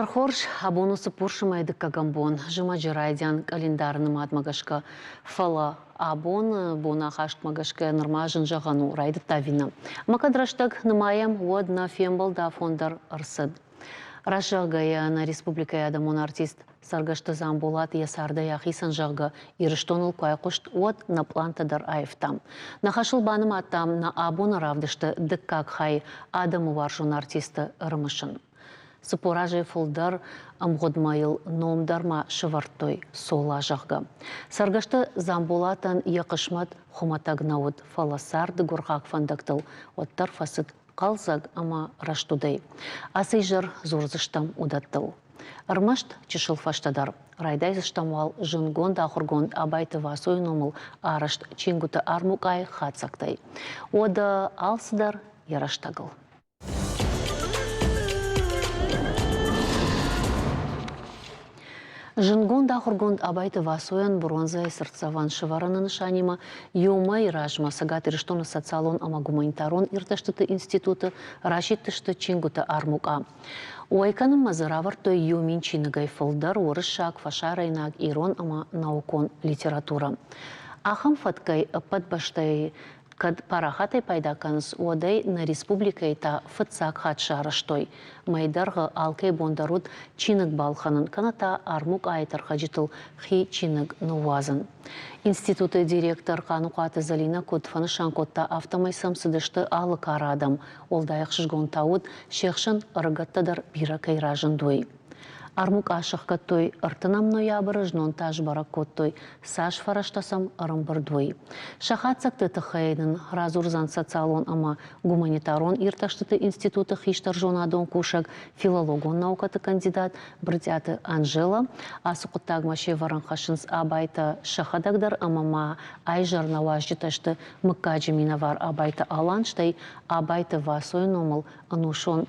Хорз, абон у цыппурсы мӕйы дыккӕгӕм бон, зымӕджы райдиан къӕлиндары нымадмӕ гӕсгӕ. Фӕлӕ абон бонахастмӕ гӕсгӕ нырма зын зӕгъӕн у, райдыдта ӕви нӕ. Ӕмӕ кӕд рӕстӕг нымайӕм, уӕд нӕ фембӕлд афон дӕр ӕрцыд. Раст зӕгъгӕйӕ, нӕ республикӕйы адӕмон артист Цӕргӕсты Дзамболат йӕ цардӕй ахицӕн, зӕгъгӕ, Ирыстоныл куы айхъуыст, уӕд нӕ пълантӕ дӕр аивтам. Нӕ хӕсыл банымадтам нӕ абоны равдысты дыккаг хай адӕмы уарзон артисты ӕрымысын. 40 азӕй фылдӕр ӕмгъуыдмӕ йыл ном дӕр ма сӕвӕрдтой Цола, зӕгъгӕ. Цӕргӕсты Дзамболатӕн йӕ хъысмӕт хуымӕтӕг нӕ уыд, фӕлӕ царды гуыргъахъ фӕндӕгтыл уӕддӕр фӕцыд хъӕлдзӕг ӕмӕ рӕстудӕй. Ацы изӕр дзурдзыстӕм уыдӕттыл. Ӕрмӕст чысыл фӕстӕдӕр райдайдзыстӕм уал зындгонд ахуыргонд Абайты Васойы номыл арӕзт чингуыты армукъайы хатдзӕгтӕй. Уӕдӕ алцыдӕр йӕ рӕстӕгыл. Зындгонд ахуыргонд Абайты Васойӕн бронзӕйы цыртдзӕвӕн сӕвӕрыны нысанимӕ иу мӕйы размӕ Цӕгат Ирыстоны социалон ӕмӕ гуманитарон иртӕстыты институты расидтысты чингуыты армукъа. Уӕй кӕнынмӕ дзы равӕрдтой иу мин чиныгӕй фылдӕр уырыссаг, фӕсарӕйнаг, ирон ӕмӕ наукон литературӕ. Ахӕм фӕткӕй ӕппӕт бӕстӕйы кӕд парахатӕй пайда кӕнынц, уӕд ӕй нӕ республикӕйы та фыццаг хатт сарӕзтой. Мӕйы дӕргъы алкӕй бон дӕр уыд чиныг балхӕнын кӕнӕ та армукъайы тӕрхӕджытыл хи чиныг ныууадзын. Институты директор Хъаныхъуаты Зӕлинӕ куыд фӕнысан кодта, афтӕмӕй сӕм цыдысты алы кары адӕм. Уӕлдай ӕхсызгон та уыд, се хсӕн ӕрыгӕттӕ дӕр бирӕ кӕй разынд, уый. Армукъа сӕхгӕдтой ӕртынӕм ноябры, знон та сбӕрӕг кодтой, цас фӕрӕзтӕ сӕм ӕрӕмбырд, уый. Сӕ хатдзӕгты тыххӕй нын радзурдзӕн социалон ӕмӕ гуманитарон иртӕстыты институты хистӕр зонадон кусӕг, филологон наукӕты кандидат Брытъиаты Анжела. Ацы хъуыддагмӕ се вӕрӕн хӕссынц Абайтӕ сӕхӕдӕг дӕр ӕмӕ ма айзӕр нӕ уазджытӕ сты мыггаджы минӕвар Абайты Алан, стӕй Абайты Васойы номыл ӕнусон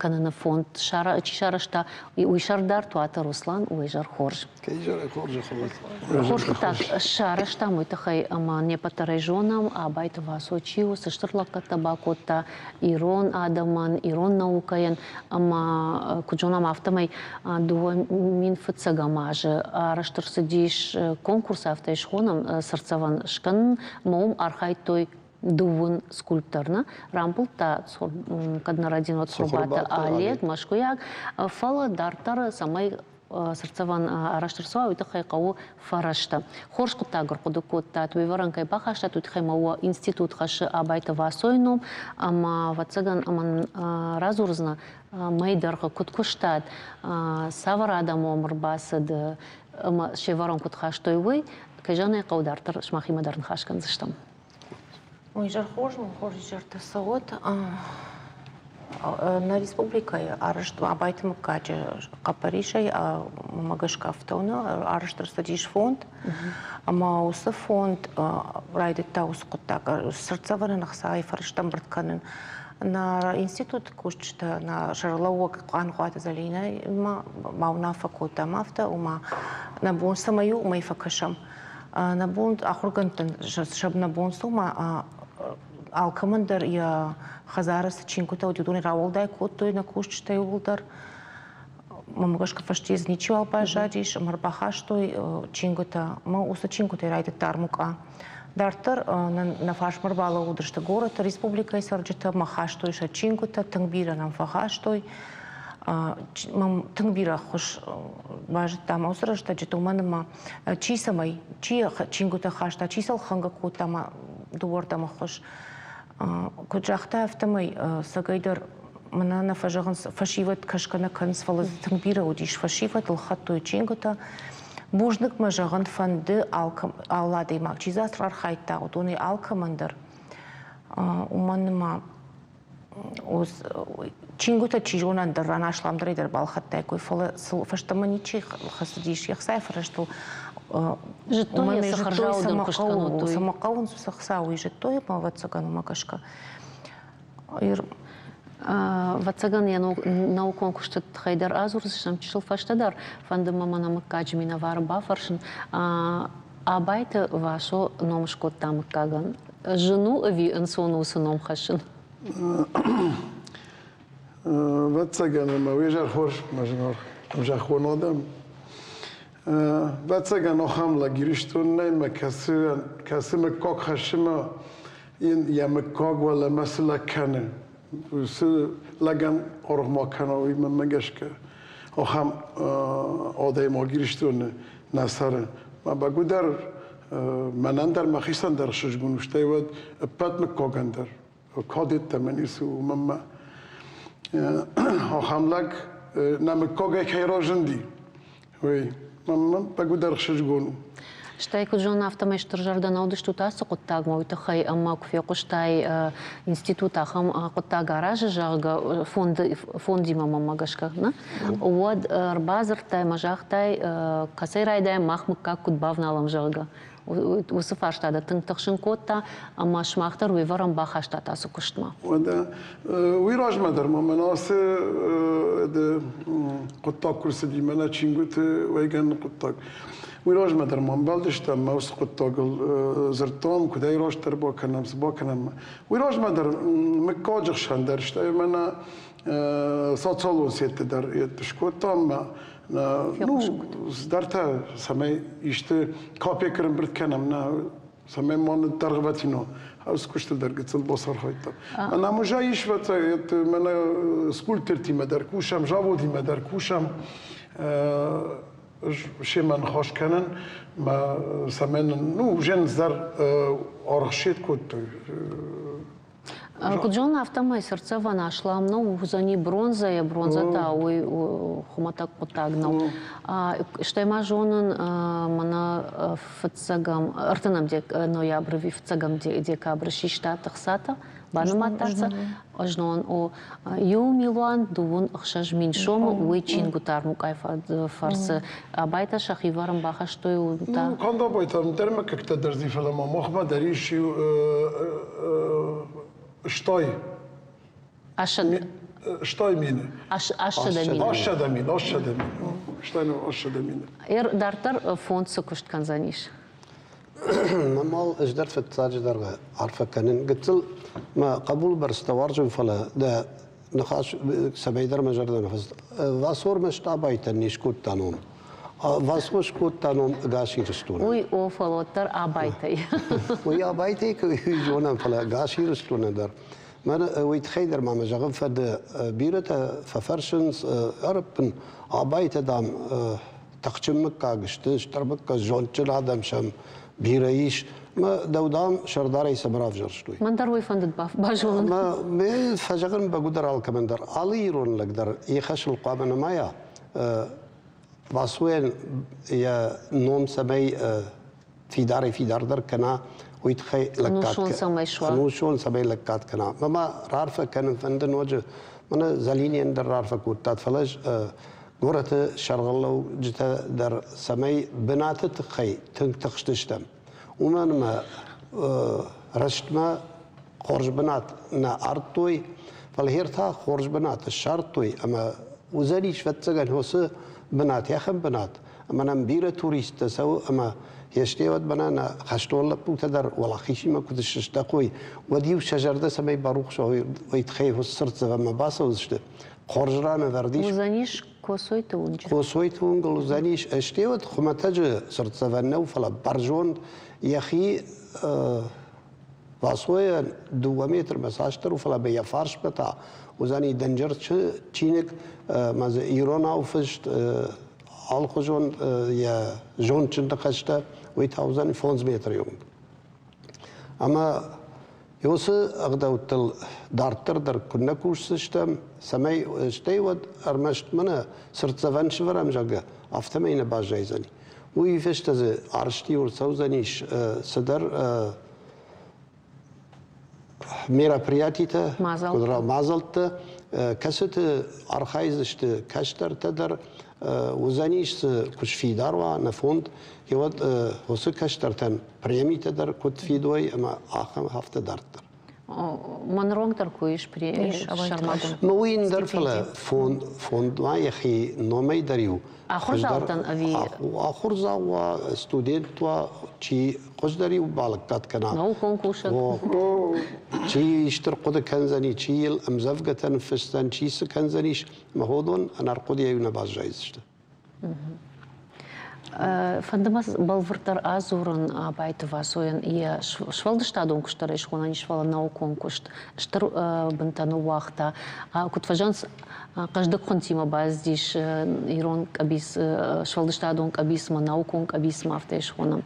кӕныны фонд чи сарӕзта, уый сӕрдар Туаты Руслан, уый изӕр хорз. Хорз хъуыддаг сарӕзтам уый тыххӕй, ӕмӕ не ппӕт дӕр ӕй зонӕм, Абайты Васо чи у, цы стыр лӕггӕдтӕ бакодта ирон адӕмӕн, ирон наукӕйӕн, ӕмӕ куыд зонӕм, афтӕмӕй 2001 азы арӕзт ӕрцыдис конкурс, афтӕ схонӕм, цыртдзӕвӕн скӕнын, ӕмӕ уым архайдтой дыууын скульптор нӕ рамбылдта, кӕд нӕ рӕдин, уӕд Цхуырбаты Олег, мӕскуыйаг, фӕлӕ дарддӕр цӕмӕй цыртдзӕвӕн арӕзт ӕрцӕуа, уый тыххӕй хъӕуы фӕрӕзтӕ. Хорз хъуыддаг ӕрхъуыды кодтат, уе вӕрӕн кӕй бахастат, уый тыххӕй ма уӕ институт хӕссы Абайты Васойы ном, ӕмӕ, ӕвӕццӕгӕн, ӕмӕ радзурдзынӕ, мӕй дӕргъы куыд куыстат, цавӕр адӕм уӕм ӕрбацыд ӕмӕ се вӕрӕн куыд хастой, уый. Кӕй зӕгъын ӕй хъӕуы, дарддӕр сымахимӕ дӕр ныхас кӕндзыстӕм. Ой, изӕр хорз мын, хорз изӕртӕ цӕуӕд. Нӕ республикӕйы арӕзт Абайты мыггаджы хъӕппӕрисӕй, мӕ гӕсгӕ афтӕ у, арӕзт ӕрцыдис фонд. Ӕмӕ уыцы фонд райдыдта уыцы хъуыддаг цыртдзӕвӕнӕн ӕхцайы фӕрӕзтӕ ӕмбырд кӕнын. Нӕ институты кусджытӕ, нӕ сӕргълӕууӕг Хъанхъуаты Зӕлинӕимӕ бауынаффӕ кодтам афтӕ, ома нӕ бон цӕмӕй у, уымӕй фӕкӕсӕм. Нӕ бон ахуыргӕндтӕн сӕ нӕ бон цы у, ма алкӕмӕн дӕр йӕ хӕдзары цы чингуытӕ уыди, уыдонӕй рауӕлдай кодтой нӕ кусджытӕ иууылдӕр. Мӕм гӕсгӕ фӕстейы дзы ничиуал баззадис ӕмӕ ӕрбахастой чингуытӕ. Мӕ уыцы чингуытӕй райдыдта армукъа. Дарддӕр нын нӕ фарсмӕ ӕрбалӕууыдысты горӕты республикӕйы цӕрджытӕ ӕмӕ хастой сӕ чингуытӕ, тынг бирӕ нӕм фӕхастой. Мӕм тынг бирӕ ӕххуыс базыдтам уыцы рӕстӕджыты, уымӕн ӕмӕ чи цӕмӕй, чи чингуытӕ хаста, чи сӕ ӕлхӕнгӕ кодта ӕмӕ дыууӕрдӕм ӕххуыс. Куыд загъта, афтӕмӕй цӕгӕйдӕр мӕнӕ нӕ фӕзӕгъынц, фӕсивӕд кӕсгӕ нӕ кӕнынц, фӕлӕ дзы тынг бирӕ уыдис фӕсивӕд, ӕлхӕдтой чингуытӕ. Бузныг мӕ зӕгъын фӕнды алы адӕймаг, чи дзы архайдта, уыдонӕй алкӕмӕн дӕр. Уымӕн ӕмӕ чингуытӕ чи зоны ӕндӕр ран асламдӕрӕй дӕр балхӕдтаиккой, фӕлӕ сыл фӕстӕмӕ ничи хӕцыдис йе хцайы фӕрӕзтыл. Зыдтой йӕ, цы хӕрзаудӕн куыст кӕнут, цӕмӕ хъӕуынц уыцы хца, уый зыдтой ӕмӕ ӕвӕццӕгӕн уымӕ гӕсгӕ. Ӕвӕццӕгӕн йӕ наукон куысты тыххӕй дӕр адзурдзыстӕм чысыл фӕстӕдӕр. Фӕнды мӕ мӕнӕ мыггаджы минӕвары бафӕрсын. Абайты Васо ном скодта мыггагӕн. Зын у ӕви ӕнцон у уыцы ном хӕссын? Ӕвӕццӕгӕн, ӕмӕ уе зӕр хорз, мӕ зынаргъ ӕмзӕххон адӕм. Ӕвӕццӕгӕн, ахӕм лӕг Ирыстон нӕй, мӕ кӕцы, кӕцы мыггаг хӕссы мӕ йын йӕ мыггаг уӕлӕмӕ цы лӕг кӕны, уыцы лӕгӕн аргъ ма кӕна, уый мӕнмӕ гӕсгӕ ахӕм адӕймаг Ирыстоны нӕ цӕры. Мӕ бӕгуыдӕр мӕнӕн дӕр мӕхицӕн дӕр ӕхсызгон у, стӕй уӕд ӕппӕт мыггагӕн дӕр. Кадеттӕ мӕн ис, уымӕн мӕ ахӕм лӕг нӕ мыггагӕй кӕй разынди, уый мӕнмӕ бӕгуыдӕр ӕхсызгон у. Стӕй куыд зонын, афтӕмӕй стыр зӕрдӕ нӕ уыдыстут ацы хъуыддагмӕ, уый тыххӕй ӕмӕ куы фехъуыстай, институт ахӕм хъуыддаг аразы, зӕгъгӕ, фондимӕ мӕнмӕ гӕсгӕ, нӕ? Уӕд ӕрбадзырдтай ӕмӕ загътай, кӕцӕй райдайӕм, мах мыггаг куыд бавналӕм, зӕгъгӕ. Уыцы фарста дӕ тынг тыхсын кодта, ӕмӕ сымах дӕр уе вӕрӕн бахастат ацы куыстмӕ. Уӕдӕ уый размӕ дӕр ма мӕн ацы хъуыддаг куы рцыди, мӕнӕ чингуыты уӕйгӕныны хъуыддаг. Уый размӕ дӕр ма ӕмбӕлдыстӕм, мӕ уыцы хъуыддагыл дзырдтам, куыд ӕй растдӕр бакӕнӕм, цы бакӕнӕм. Уый размӕ дӕр мыггаджы хсӕн дӕр, стӕй мӕнӕ социалон сетты дӕр скодтам мӕ ну, цыдӕртӕ, цӕмӕй исты капекк ӕрӕмбырд кӕнӕм, нӕ, цӕмӕй ма ныддӕргъвӕтин уыцы куыстыл дӕр гыццыл бацархайдтам. Мӕнӕ музей ис, мӕнӕ скульптортимӕ дӕр кусӕм, заводимӕ дӕр кусӕм, семӕ ныхас кӕнын, мӕ цӕмӕй нын, ну, уже дӕр аргъ кодтой. Куыд зонын, афтӕмӕй цыртдзӕвӕн аслам нӕу, уыдзӕни бронзӕйӕ, бронзӕ та уый хуымӕтӕг хъуыддаг нӕу. Стӕй ма зонын, мӕнӕ фыццӕгӕм, ӕртынӕм ноябры, фыццӕгӕм декабры систат ӕхцатӕ, банымадтат сӕ. Знон о, 1 026 000 сомы, уый чингуыты армукъайы фӕрцы. Абайтӕ сӕхи вӕрын бахастой. Ну, канд абайтӕ, дӕр мыггӕгтӕ дӕр дзы, фӕлӕ ма махмӕ дӕр ис иу стай. 60 000. 800 000. 800 000, 800 000. Стай 800 000. Дарддӕр фонд цы куыст кӕндзӕнис? Мӕ ӕз дӕр фыццаджыдӕр арфӕ кӕнын. Гыццыл мӕ хъӕбулы бӕрц дӕ уарзын, фӕлӕ дӕ ныхас цӕмӕйдӕр мӕ зӕрдӕ ныффыст. Васо ӕрмӕст Абайтӕн не скодта ном. Васо скодта ном ӕгас Ирыстонӕн. Уый о, фӕлӕ уӕддӕр Абайтӕй. Уый Абайтӕй куы зонӕм, фӕлӕ ӕгас Ирыстонӕн дӕр. Мӕн уый тыххӕй дӕр ма мӕ зӕгъын фӕнды, бирӕтӕ фӕфӕрсынц, ӕрыппын Абайтӕ, дам, тыхджын мыггаг сты, стыр мыггаг, зондджын адӕм сӕм бирӕ ис. Мӕ дӕу, дам, сӕрдарӕй цӕмӕн равзӕрстой? Мӕн дӕр уый фӕндыд базонын. Мӕ ме фӕзӕгъын бӕгуыдӕр алкӕмӕн дӕр. Алы ирон лӕг дӕр йӕ хӕсыл хъуамӕ нымайа, Васойӕн йӕ ном цӕмӕй фидарӕй-фидардӕр кӕна, уый тыххӕй лӕггад ӕнусон цӕмӕй лӕггад кӕна. Мӕ ма раарфӕ кӕнын фӕнды ноджы, мӕнӕ Зӕлинӕн дӕр раарфӕ кодтат, фӕлӕ ӕз горӕты сӕргълӕуджытӕ дӕр цӕмӕй бынаты тыххӕй тынг тыхстыстӕм. Уымӕн ӕмӕ рӕстмӕ хорз бынат нӕ ардтой, фӕлӕ гъер та хорз бынат ссардтой ӕмӕ уыдзӕнис, ӕвӕццӕгӕн, уыцы бынат, ахӕм бынат, ӕмӕ нӕм бирӕ туристтӕ цӕуы ӕмӕ йе уӕд мӕнӕ нӕ хӕстон лӕппутӕ дӕр уӕлахизимӕ куыд сыздӕхой, уӕд-иу сӕ зӕрдӕ цӕмӕй барухс уой, уый тыххӕй уыцы цыртдзӕвӕнмӕ бацӕудзысты. Хорз ран ӕвӕрд ис. Уыдзӕнис Косойты уынджы. Косойты уынгыл уыдзӕнис, стӕй хуымӕтӕджы цыртдзӕвӕн нӕу, фӕлӕ бӕрзонд йӕхи Васойӕн 2 метрмӕ цасдӕр у, фӕлӕ йӕ фарсмӕ та уыдзӕни дынджыр чиныг, ӕмӕ дзы иронау фыст алыхуызон йӕ зондджын ныхӕстӕ, уый та уыдзӕни 5 метры онг. Ӕмӕ уыцы ӕгъдӕуттыл дарддӕр дӕр куыннӕ кусдзыстӕм, цӕмӕй стӕй уӕд ӕрмӕст мӕнӕ цыртдзӕвӕн сывӕрӕм, зӕгъгӕ, афтӕмӕй нӕ баззайдзӕни. Уый фӕстӕ дзы арӕзт-иу ӕрцӕудзӕнис цыдӕр мероприятитӕ, мадзӕлттӕ, кӕцыты архайдзысты кӕстӕртӕ дӕр, уыдзӕнис дзы, куы сфидар уа нӕ фонд, уӕд уыцы кӕстӕртӕн премитӕ дӕр куыд фидой ӕмӕ ахӕм афтӕ дарддӕр. Мӕн ронг дӕр куы ис сӕрмагонд. Ну уый ӕндӕр, фӕлӕ фондмӕ йӕхи номӕй дӕр-иу Ахуырдзаутӕн ӕви? Ахуырдзау уа, студент уа, чи хуыздӕр-иу балӕггад кӕна. Наукон кусӕг. Чи стыр хъуыды кӕндзӕни, чи йыл ӕмдзӕвгӕтӕ ныффысдзӕн, чи цы кӕндзӕнис, ӕмӕ уыдон ӕнӕрхъуыдыйӕ нӕ баззайдзысты. Фӕнды мӕ бӕлвырддӕр адзурын Абайты Васойӕн йӕ сфӕлдыстадон куыст дӕр ӕй схонӕн ис, фӕлӕ наукон куыст стыр бынтӕ ныууагъта. Куыд фӕзӕгъынц, хъӕздыг хуынтимӕ бацыдис ирон къӕбиц, сфӕлдыстадон къӕбицмӕ, наукон къӕбицмӕ, афтӕ йӕ схонӕм.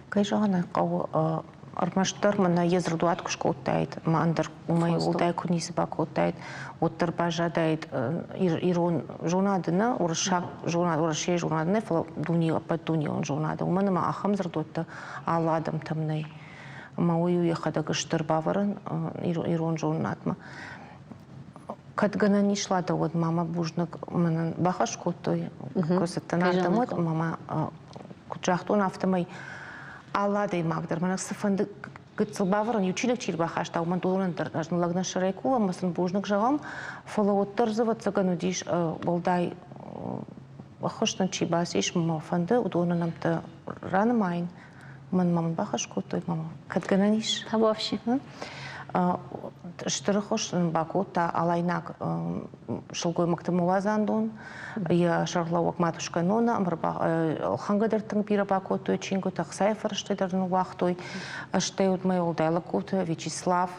Кӕй зӕгъын ӕй хъӕуы, ӕрмӕстдӕр мӕнӕ йӕ дзырдуат куы скодтаид ӕмӕ ӕндӕр уымӕй уӕлдай куы ницы бакодтаид, уӕддӕр баззадаид ирон зонады нӕ, уырыссаг зонад, Уӕрӕсейы зонады нӕ, фӕлӕ дуне, ӕппӕт дунеон зонады. Уымӕн ӕмӕ ахӕм дзырдуӕттӕ алы адӕмтӕм нӕй. Ӕмӕ уый у йӕхӕдӕг стыр бавӕрӕн ирон зонынадмӕ. Кӕд гӕнӕн ис, Лада, уӕд ма мӕ бузныг мӕнӕн бахӕс кодтой, куы цыдтӕн ардӕм, уӕд ӕмӕ ма куыд загътон, афтӕмӕй алы адӕймаг дӕр мӕнӕ цыфӕнды гыццыл бавӕрӕн иу чиныг чи рбахаста, уымӕн уыдонӕн дӕр ӕз ныллӕг нӕ сӕрӕй кувӕм ӕмӕ сын бузныг зӕгъӕм, фӕлӕ уӕддӕр дзы ӕвӕццӕгӕн уыдис уӕлдай ӕххуыс нын чи бацис, мӕ фӕнды уыдоны нӕмттӕ ранымайын. Мӕнмӕ мын бахӕс кодтой, мама, кӕд гӕнӕн ис? Табуафси. Стыр ӕххуыс нын бакодта алайнаг сылгоймӕгты моладзандон, йӕ сӕргълӕууӕг матушка Нона, ӕлхӕнгӕ дӕр тынг бирӕ бакодтой чингуытӕ, ӕхцайы фӕрӕзтӕ дӕр ныууагътой. Стӕй уыд мӕ уӕлдай Лагкуты Вячеслав,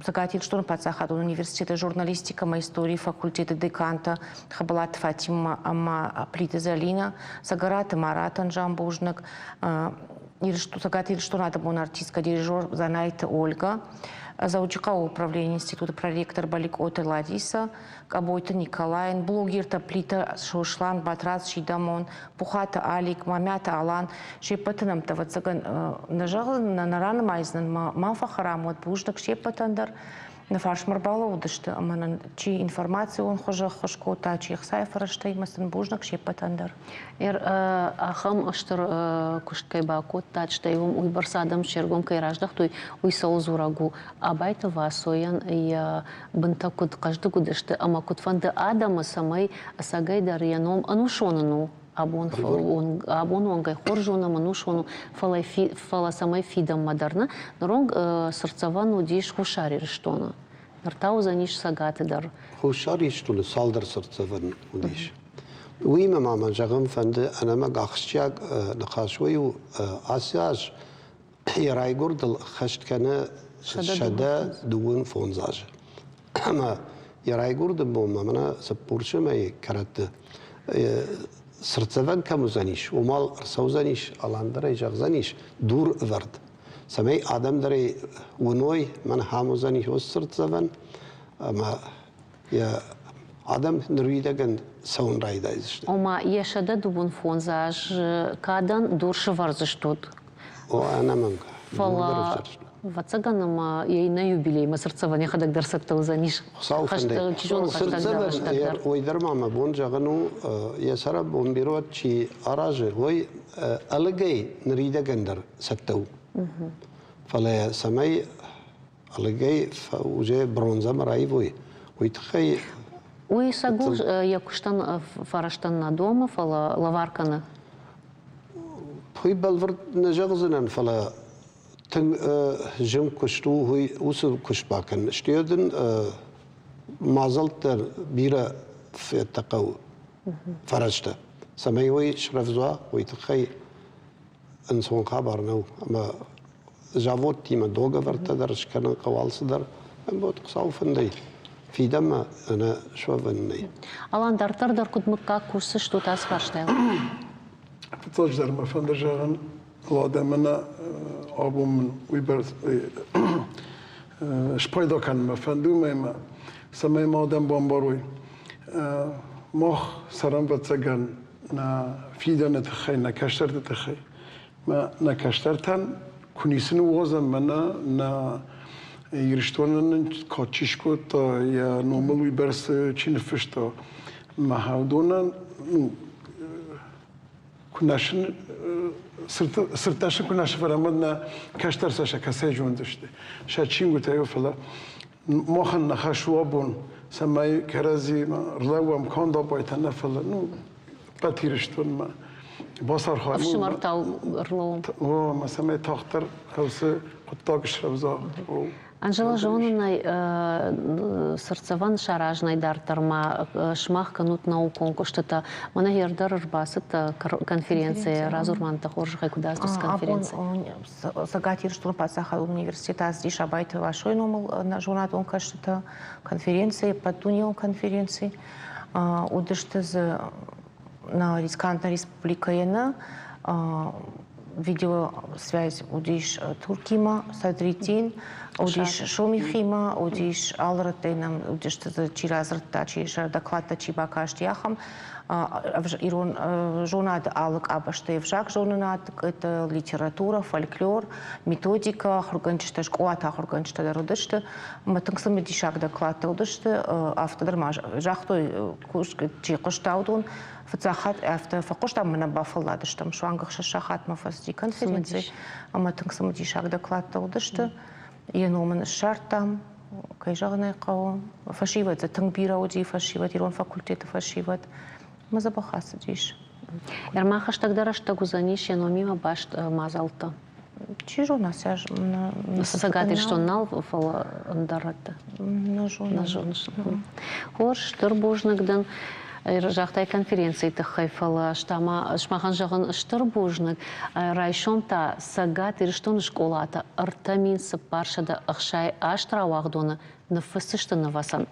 Цӕгат Ирыстоны паддзахадон университеты журналистикӕ ӕмӕ историйы факультеты декантӕ Хӕбӕлаты Фатимӕ ӕмӕ Плиты Зӕлинӕ, Цӕгӕраты Маратӕн Жамбузныг, Цӕгат Ирыстоны адӕмон артисткӕ, дирижер Дзанайты Ольга, Дзӕуджыхъӕуы управленийы институты проректор Баликъоты Лариса, Къӕбойты Николайӕн, блогертӕ Плиты Сослан, Батрадз Сидӕмон, Пухаты Алик, Мамиаты Алан, се ппӕты нӕмттӕ, ӕвӕццӕгӕн, нӕ зӕгъын, нӕ ранымайдзынӕн, ма фӕхӕрам уӕд, бузныг се ппӕтӕн дӕр. Нӕ фарсмӕ ӕрбалӕууыдысты ӕмӕ нын чи информацион хуызы ӕххуыс кодта, чи ӕхцайы фӕрӕзтӕй ӕмӕ сын бузныг се ппӕтӕн дӕр. Ахӕм стыр куыст кӕй бакодтат, стӕй уым уыйбӕрц адӕм се ргом кӕй раздӕхтой, уый цӕуыл дзурӕг у? Абайты Васойӕн йӕ бынтӕ куыд хъӕздыг уыдысты ӕмӕ куыдфӕнды адӕмы, цӕмӕй ӕцӕгӕйдӕр йӕ ном ӕнусон ын у, абон, абон онгӕй хорз зонӕм, ӕнусон у, фӕлӕ, фӕлӕ цӕмӕй фидӕнмӕ дӕр нӕ. Ныронг цыртдзӕвӕн уыдис Хуссар Ирыстоны. Ныр та уыдзӕнис Цӕгаты дӕр. Хуссар Ирыстоны цалдӕр цыртдзӕвӕн уыдис. Уыимӕ ма мӕ зӕгъын фӕнды ӕнӕмӕнг ахсджиаг ныхас уый у, ацы аз йӕ райгуырдыл ӕххӕст кӕны 125 азы. Ӕмӕ йӕ райгуырды бонмӕ мӕнӕ цыппурсы мӕйы кӕрӕтты цыртдзӕвӕн кӕм уыдзӕнис, уымӕл ӕрцӕудзӕнис, Алан дӕр ӕй зӕгъдзӕнис, дур ӕвӕрд. Цӕмӕй адӕм дӕр ӕй уыной, мӕн ахӕм уыдзӕнис уыцы цыртдзӕвӕн, ӕмӕ йӕ адӕм ныридӕгӕн цӕуын райдайдзысты. Ома йӕ 125 азы кадӕн дур сӕвӕрдзыстут? О, ӕнӕмӕнг. Фӕлӕ, ӕвӕццӕгӕн, ӕмӕ йӕ иннӕ юбилеймӕ цыртдзӕвӕн йӕхӕдӕг дӕр цӕттӕ уыдзӕнис. Хуыцауы фӕндӕй. Цыртдзӕвӕн, уый дӕр ма мӕ бон зӕгъын у, йӕ сӕраппонд бирӕ чи аразы, уый ӕлыгӕй ныридӕгӕн дӕр цӕттӕ у. Фӕлӕ цӕмӕй ӕлыгӕй уже бронзӕмӕ раивой, уый тыххӕй Уый Сагур йӕ куыстӕн фӕрӕзтӕн нӕ домы, фӕлӕ лӕвар кӕны. Уый бӕлвырд нӕ зӕгъдзынӕн, фӕлӕ тынг зын куыст у уый уыцы куыст бакӕнын. Стӕй дын мадзӕлттӕ бирӕ федтӕ хъӕуы фӕрӕзтӕ. Цӕмӕй уый срӕвдз уа, уый тыххӕй ӕнцон хабар нӕу. Ӕмӕ заводтимӕ договортӕ дӕр скӕнын хъӕуы алцыдӕр. Ӕмбот Хуыцауы фӕндӕй фидӕнмӕ ӕнӕ суӕвӕн нӕй. Алан, дарддӕр дӕр куыд мыггаг кусдзыстут ацы фарстайыл? Фыццаджыдӕр мӕ фӕнды зӕгъын, Ладӕ, мӕнӕ абон мын уыйбӕрц спайда кӕнын мӕ фӕнды уымӕй ӕмӕ цӕмӕй ма адӕм бамбарой, мах цӕрӕм, ӕвӕццӕгӕн, нӕ фидӕны тыххӕй, нӕ кӕстӕрты тыххӕй. Нӕ кӕстӕртӕн куы ницы ныууадзӕм, мӕнӕ нӕ Ирыстонӕн нын кад чи скодта, йӕ номыл уыйбӕрц чи ныффыста, мӕ уыдонӕн ну, куы Куы нӕ цырттӕ сын куы нӕ сӕвӕрӕм, уӕд нӕ кӕстӕр сӕ сӕ кӕцӕй зондзысты. Сӕ чингуытӕ фӕлӕ махӕн нӕ хӕс у абон, цӕмӕй кӕрӕдзимӕ рлӕууӕм канд Абайтӕ нӕ, фӕлӕ ну ӕппӕт Ирыстонмӕ бацархайӕм. Ӕфсымӕртау ӕрлӕууӕм. О, ӕмӕ цӕмӕй тагъддӕр уыцы хъуыддаг срӕвдза. Анжела зонынӕй цыртдзӕвӕн саразынӕй дарддӕр ма сымах кӕнут наукон куыстытӕ. Мӕнӕ ӕрдӕр ӕрбацыдтӕ конференцийы радзур-ма хорзӕхӕй куыд ацыд конференци? Цӕгат Ирыстоны паддзахадон университет ацыдис Абайты Васойы номыл зонадон кӕстытӕ конференци, ӕппӕтдунеон конференци. Уыдысты дзы нӕ канд нӕ республикӕйы нӕ, видеосвязь уыдис Туркимӕ, Садриддин, уыдис Сомихимӕ, уыдис алы рӕттӕй нӕм уыдысты дзы чи радзырдта, чи сӕ докладтӕ чи бакасти, ахӕм ирон зонады алы къабӕзтӕй ӕвзагзонынад, литературӕ, фольклор, методикӕ, ахуыргӕнджытӕ, скъолаты ахуыргӕнджытӕ дӕр уыдысты. Ӕмӕ тынг цымыдисаг докладтӕ уыдысты. Афтӕ дӕр ма загътой, чи хъуыста, уыдон фыццаг хатт афтӕ фӕхъуыстам ӕмӕ нӕ бафӕлладыстӕм. Суанг 6 сахатмӕ фӕцыди конференци ӕмӕ тынг цымыдисаг докладтӕ уыдысты. Йӕ ном ын ссардтам, кӕй зӕгъын ӕй хъӕуы. Фӕсивӕд дзы тынг бирӕ уыди, фӕсивӕд, ирон факультеты фӕсивӕд. Ӕмӕ дзӕбӕх ацыдис. Ӕрмӕ хӕстӕгдӕр рӕстӕг уыдзӕнис йӕ номимӕ баст мадзӕлттӕ? Чи зоны, Цӕгат Ирыстон нал, фӕлӕ ӕндӕр рӕтты. Нӕ зонын. Нӕ зоныс. Хорз, стыр бузныг дын. Загътай конференцийы тыххӕй, фӕлӕ ма сымахӕн зӕгъын стыр бузныг. Райсом та Цӕгат Ирыстоны скъолаты 3468 рауагъдоны ныффысдзысты нывӕцӕн.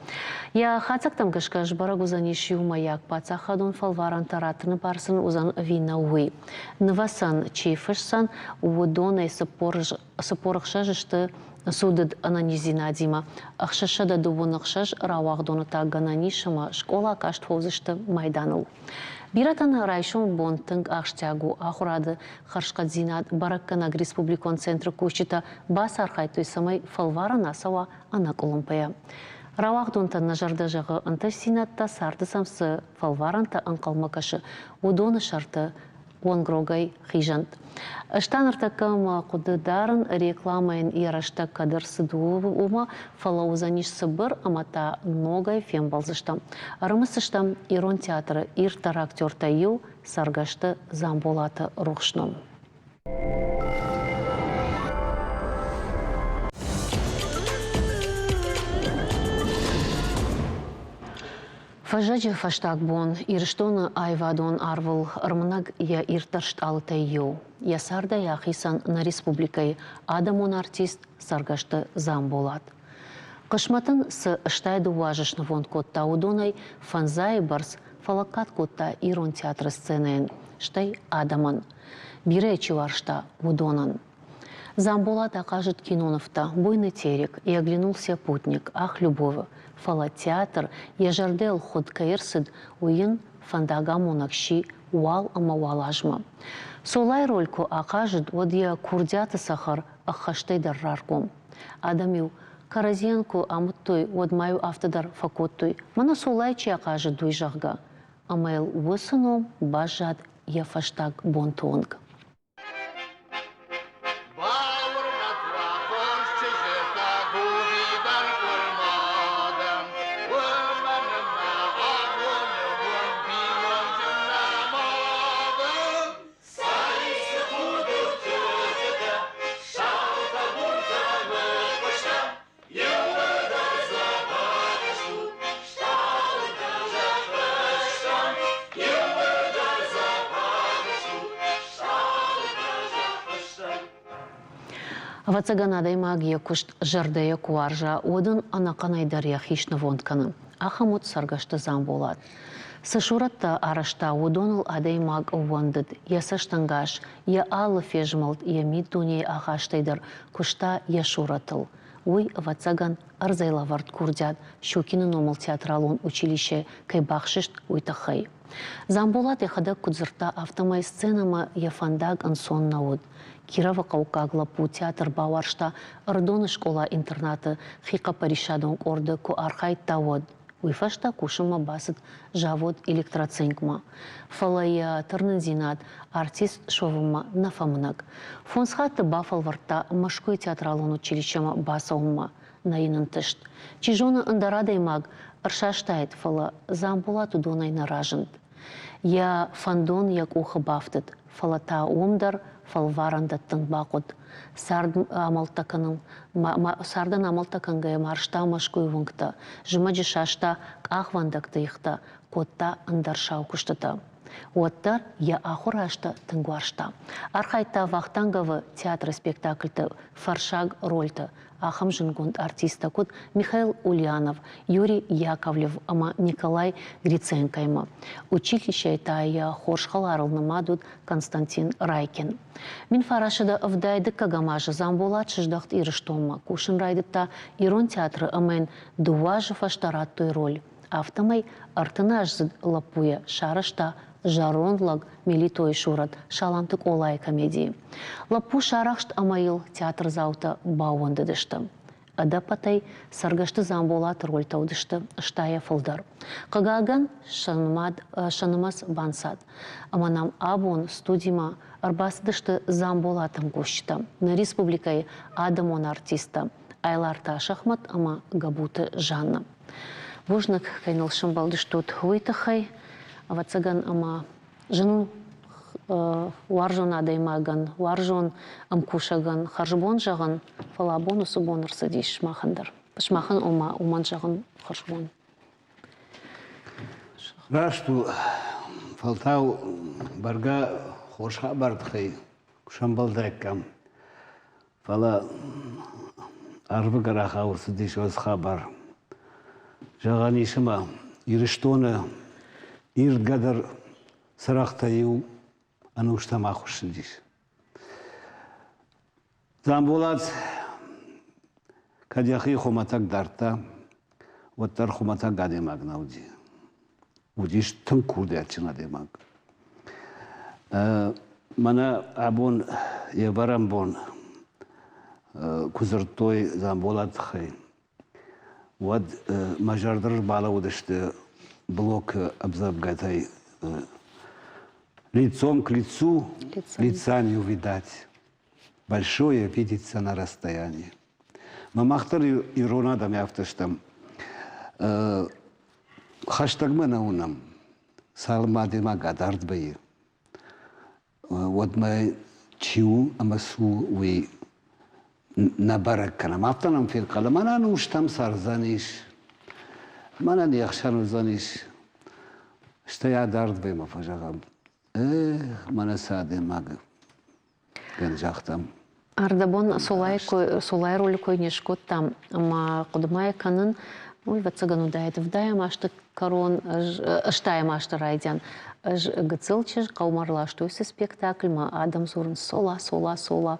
Йӕ хатдзӕгтӕм гӕсгӕ сбӕрӕг уыдзӕнис иумӕйаг паддзахадон фӕлварӕнтӕ раттыны бар сын уыдзӕн ӕви нӕ, уый. Нывӕцӕн чи фысдзӕн, уыдонӕй 46 сты цудыд ӕнӕниздзинадимӕ, 626 рауагъдоны та гӕнӕн ис ӕмӕ скъола каст фӕуыдзысты майданыл. Бирӕтӕн райсомы бон тынг ахсджиаг у ахуырады хӕрзхъӕддзинад бӕрӕггӕнӕг республикон центры кусджытӕ бацархайдтой, цӕмӕй фӕлварӕн ацӕуа ӕнӕкъуылымпыйӕ. Рауагъдонтӕн нӕ зӕрдӕ зӕгъы ӕнтыстдзинӕдтӕ, царды сӕм цы фӕлварӕнтӕ ӕнхъӕлмӕ кӕсы, уыдоны сӕрты уӕнгрогӕй хизӕнт. Ӕз та ныртӕккӕ мӕ хъуыды дарын, рекламӕйӕн йӕ рӕстӕг кӕд ӕрцыд, уымӕ, фӕлӕ уыдзӕнис цыбыр ӕмӕ та ногӕй фембӕлдзыстӕм. Ӕрымысдзыстӕм Ирон театры ирддӕр актертӕй иу Цӕргӕсты Дзамболаты рухс ном. Фӕззӕджы фӕстаг бон Ирыстоны аивадон арвыл ӕрмынӕг йӕ ирддӕр стъалытӕй иу. Йӕ цардӕй ахицӕн нӕ республикӕйы адӕмон артист Цӕргӕсты Дзамболат. Хъысмӕт ын цы 62 азы снывонд кодта, уыдонӕй фӕндзайы бӕрц фӕлӕггад кодта ирон театры сценӕйӕн, стӕй адӕмӕн. Бирӕ чи уарзта, уыдонӕн. Дзамболат ахъазыд кинонывтӕ «Буйный терек», «И оглянулся путник», «Ах, любовь». Фӕлӕ театр йӕ зӕрдӕйыл хуыд кӕй ӕрцыд, уый йын фӕндагамонӕг сси уал ӕмӕ уал азмӕ. Цолайы роль куы ахъазыд, уӕд йӕ курдиаты цӕхӕр ӕххӕстӕй дӕр раргом. Адӕм-иу кӕрӕдзийӕн куы амыдтой, уӕд ма-иу афтӕ дӕр фӕкодтой, мӕнӕ Цолайы чи ахъазыд, уый, зӕгъгӕ. Ӕмӕ йыл уыцы ном баззад йӕ фӕстаг бонты онг. Ӕвӕццӕгӕн, адӕймаг йӕ куыст зӕрдӕйӕ куы уарза, уӕд ын ӕнӕхъӕнӕй дӕр йӕхи снывонд кӕны. Ахӕм уыд Цӕргӕсты Дзамболат. Цы сурӕттӕ арӕзта, уыдоныл адӕймаг ӕууӕндыд, йӕ цӕстӕнгас, йӕ алы фезмӕлд, йӕ миддунейы ахастӕй дӕр куыста йӕ сурӕтыл. Уый, ӕвӕццӕгӕн, ӕрдзӕй лӕвӕрд курдиат Щукины номыл театралон училище кӕй бахсыст, уый тыххӕй. Дзамболат йӕхӕдӕг куыд дзырдта, афтӕмӕй сценӕмӕ йӕ фӕндаг ӕнцон нӕ уыд. Кировы хъӕуккаг лӕппу театр бауарзта Ӕрыдоны скъола-интернаты хихъӕппӕрисадон къорды куы архайдта, уӕд. Уый фӕстӕ кусынмӕ бацыд завод Электроцинк-мӕ. Фӕлӕ йӕ тырнындзинад артист суӕвынмӕ нӕ фӕмынӕг. Фондз хатты бафӕлвӕрдта Мӕскуыйы театралон училищемӕ бацӕуынмӕ, нӕ йын ӕнтыст. Чи зоны, ӕндӕр адӕймаг ӕрсастаид, фӕлӕ Дзамболат уыдонӕй нӕ разынд. Йӕ фӕндон йӕ къухы бафтыд, фӕлӕ та уым дӕр фӕлварӕн дӕттын бахъуыд. Цард амӕлттӕ кӕнын, цардӕн амӕлттӕ кӕнгӕйӕ марзта Мӕскуыйы уынгтӕ, зымӕджы саста къахвӕндӕгты ихтӕ, кодта ӕндӕр сау куыстытӕ. Уӕддӕр йӕ ахуыр азтӕ тынг уарзта. Архайдта Вахтанговы театры спектакльты фӕрсаг рольты ахӕм зындгонд артисттӕ куыд Михаил Ульянов, Юрий Яковлев ӕмӕ Николай Гриценкоимӕ. Училищӕйы та йӕ хорз хӕларыл нымад уыд Константин Райкин. 1970 дыккӕгӕм азы Дзамболат сыздӕхт Ирыстонмӕ, кусын райдыдта Ирон театры ӕмӕ йын дыууӕ азы фӕстӕ радтой роль. Афтӕмӕй ӕртыназдзыд лӕппуйӕ сарӕзта зӕронд лӕг Мелитойы сурӕт Саламты Къолайы комедийы. Лӕппу сарӕхст ӕмӕ йыл театрдзаутӕ баууӕндыдысты. Ӕдӕппӕтӕй Цӕргӕсты Дзамболаты рольтӕ уыдысты стайӕ фылдӕр. Хъыгагӕн, сӕ нымӕц банцад. Ӕмӕ нӕм абон студимӕ ӕрбацыдысты Дзамболаты мкусджытӕ, нӕ республикӕйы адӕмон артисттӕ Айларты Асӕхмӕт ӕмӕ Габуты Жанна. Бузныг, кӕй ныл сӕмбӕлдыстут, уый тыххӕй. Ӕвӕццӕгӕн, ӕмӕ зын у уарзон адӕймагӕн, уарзон ӕмкусӕгӕн хӕрзбон зӕгъын, фӕлӕ абон уыцы бон ӕрцыдис сымахӕн дӕр. Сымахӕн, ома, уымӕн зӕгъын хӕрзбон. Раст у, фӕлтау бӕргӕ хорз хабар тыххӕй куы сӕмбӕлдаиккам. Фӕлӕ арвы гӕрахау ӕрцыдис уыцы хабар. Зӕгъӕн ис ӕмӕ Ирыстоны ирдгӕдӕр цырӕгътӕй иу ӕнустӕм ахуыссыдис. Дзамболат кӕд йӕхи хуымӕтӕг дардта, уӕддӕр хуымӕтӕг адӕймаг нӕ уыди. Уыдис тынг курдиатджын адӕймаг. Мӕнӕ абон йе вӕрӕн бон куы дзырдтой Дзамболаты тыххӕй, уӕд мӕ зӕрды ӕрбалӕууыдысты блокы ӕмдзӕвгӕтӕй «Лицом к лицу, лица не увидать, большое видится на расстоянии». Мӕ мах дӕр ирон адӕм афтӕ стӕм. Хӕстӕгмӕ нӕ уынӕм, цалынмӕ адӕймаг адард вӕййы, уӕдмӕ чи у ӕмӕ цы у, уый нӕ бӕрӕг кӕнӕм. Афтӕ нӕм фенхъӕлы, мӕнӕн устӕм цӕрдзӕнис, мӕнӕн йе хсӕн уыдзӕнис. Стӕй адард вӕййы ӕмӕ фӕзӕгъӕм, эх, мӕнӕ цы адӕймаг гӕн загътам. Ӕрдӕбон Солайы ролы кой не скодтам, ӕмӕ хъуыды кӕнын, уый, ӕвӕццӕгӕн, уыдаид ӕвдайӕм азты кӕрон, ӕстайӕм азты райдиан. Ӕз гыццыл чызг хъӕумӕ ӕрластой цы спектакльмӕ, адӕм дзурынц Сола, Сола, Сола.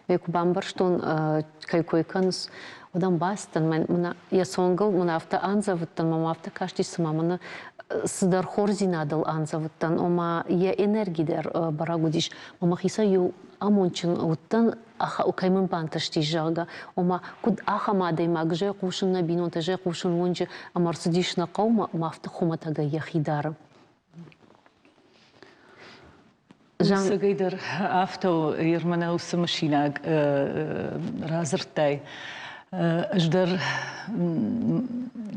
Ме куы бамбӕрстон, кӕй кой кӕныс, уӕд ӕм бацыдтӕн, мӕн йӕ цонгыл мын афтӕ андзӕвыдтӕн, мӕм афтӕ кастис, цыма мын цыдӕр хорздзинадыл андзӕвыдтӕн, ома йӕ энерги дӕр бӕрӕг уыдис. Мӕ мӕхицӕй иу амондджын уыдтӕн, кӕй мын бантыстис, зӕгъгӕ, ома куыд ахӕм адӕймаг, зӕй хъусын нӕ бинонтӕ, зӕй хъусын уынджы, ӕмӕ ӕрцыдис нӕ хъӕумӕ, ӕмӕ афтӕ хуымӕтӕгӕй йӕхи дары. Ӕцӕгӕй дӕр афтӕ у, Ермӕнӕ уыцы мысинаг радзырдтай. Ӕз дӕр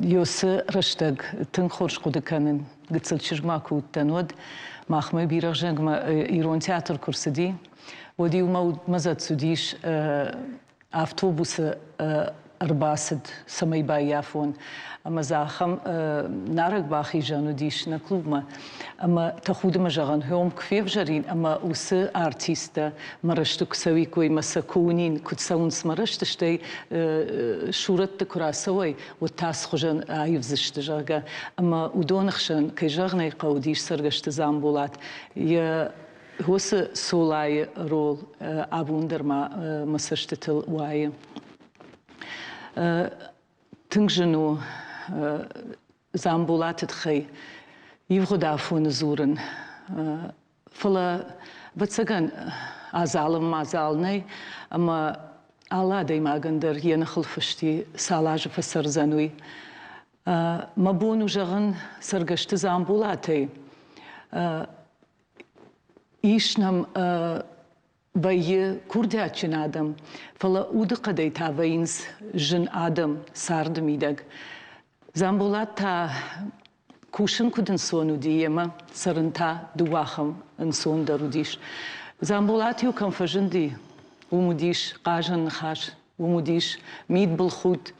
Йосы рӕстӕг тынг хорз хъуыды кӕнын. Гыццыл чызг ма куы уыдтӕн, уӕд махмӕ Бирӕгъзӕнгмӕ ирон театр куы рцыди, уӕд-иу мӕ удмӕ цыдис автобусы ӕрбацыд, цӕмӕй баййафон. Ӕмӕ дзы ахӕм нарӕг бахизӕн уыдис нӕ клубмӕ. Ӕмӕ тӕхудымӕ зӕгъӕн, хьом куы февзӕрин ӕмӕ уыцы артисттӕ мӕ рӕзты куы цӕуиккой мӕ сӕ куы уынин, куыд цӕуынц мӕ рӕзты, стӕй сурӕтты куы рацӕуой, уӕд та цы хуызӕн аивдзысты, зӕгъгӕ. Ӕмӕ уыдоны хсӕн, кӕй зӕгъын ӕй хъӕуы, уыдис Цӕргӕсты Дзамболат. Йӕ Уыцы Солайы рол абон дӕр ма мӕ цӕстытыл уайы. Тынг зын у Дзамболаты тыххӕй ивгъуыд афоны дзурын. Фӕлӕ, ӕвӕццӕгӕн, адзалы мадзал нӕй, ӕмӕ алы адӕймагӕн дӕр йӕ ныхыл фыст и, цал азы фӕцӕрдзӕн, уый. Мӕ бон у зӕгъын, Цӕргӕсты Дзамболатӕй ис нӕм вӕййы курдиатджын адӕм, фӕлӕ удыхъӕдӕй та вӕййынц зын адӕм царды мидӕг. Дзамболат та кусын куыд ӕнцон уыди йемӕ, цӕрын та дыууӕ ахӕм ӕнцондӕр уыдис. Дзамболат-иу кӕм фӕзынди, уым уыдис хъазӕн ныхас, уым уыдис мидбылхудт,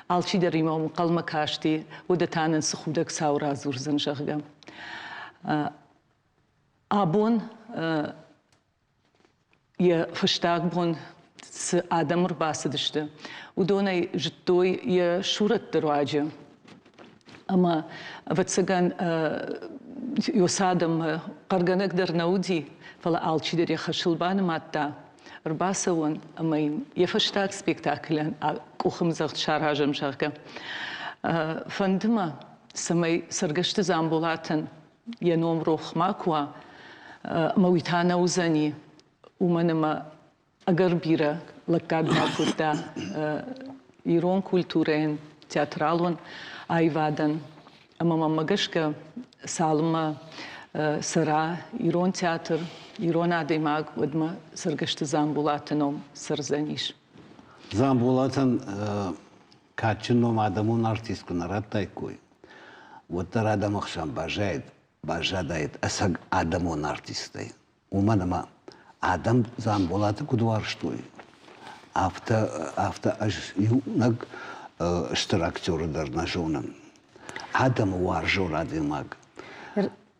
алчидӕр имӕ ӕнхъӕлмӕ касти, уӕдӕ та нын цы худӕг цау радзурдзӕн, зӕгъгӕ. Абон йӕ фӕстаг бон цы адӕм ӕрбацыдысты, уыдон ӕй зыдтой йӕ сурӕтты руаджы. Ӕмӕ, ӕвӕццӕгӕн, уыцы адӕммӕ хъӕргӕнӕг дӕр нӕ уыди, фӕлӕ алчидӕр йӕ хӕсыл банымадта ӕрбацӕуӕн ӕмӕ йын йӕ фӕстаг спектаклӕн къухӕмдзӕгъд саразӕм, зӕгъгӕ. Фӕнды мӕ, цӕмӕй Цӕргӕсты Дзамболатӕн йӕ ном рох макуы уа, ӕмӕ уый та нӕ уыдзӕни, уымӕн ӕмӕ ӕгӕр бирӕ лӕггад бакодта ирон культурӕйӕн, театралон аивадӕн. Ӕмӕ мӕнмӕ гӕсгӕ, цалынмӕ цӕра ирон театр, ирон адӕймаг, уӕдмӕ Цӕргӕсты Дзамболаты ном цӕрдзӕнис. Дзамболатӕн кадджын ном адӕмон артист куы нӕ радтаиккой, уӕддӕр адӕмы хсӕн баззаид, баззадаид ӕцӕг адӕмон артисттӕй. Уымӕн ӕмӕ адӕм Дзамболаты куыд уарзтой, афтӕ, афтӕ ӕз иунӕг стыр актеры дӕр нӕ зонын. Адӕмы уарзон адӕймаг.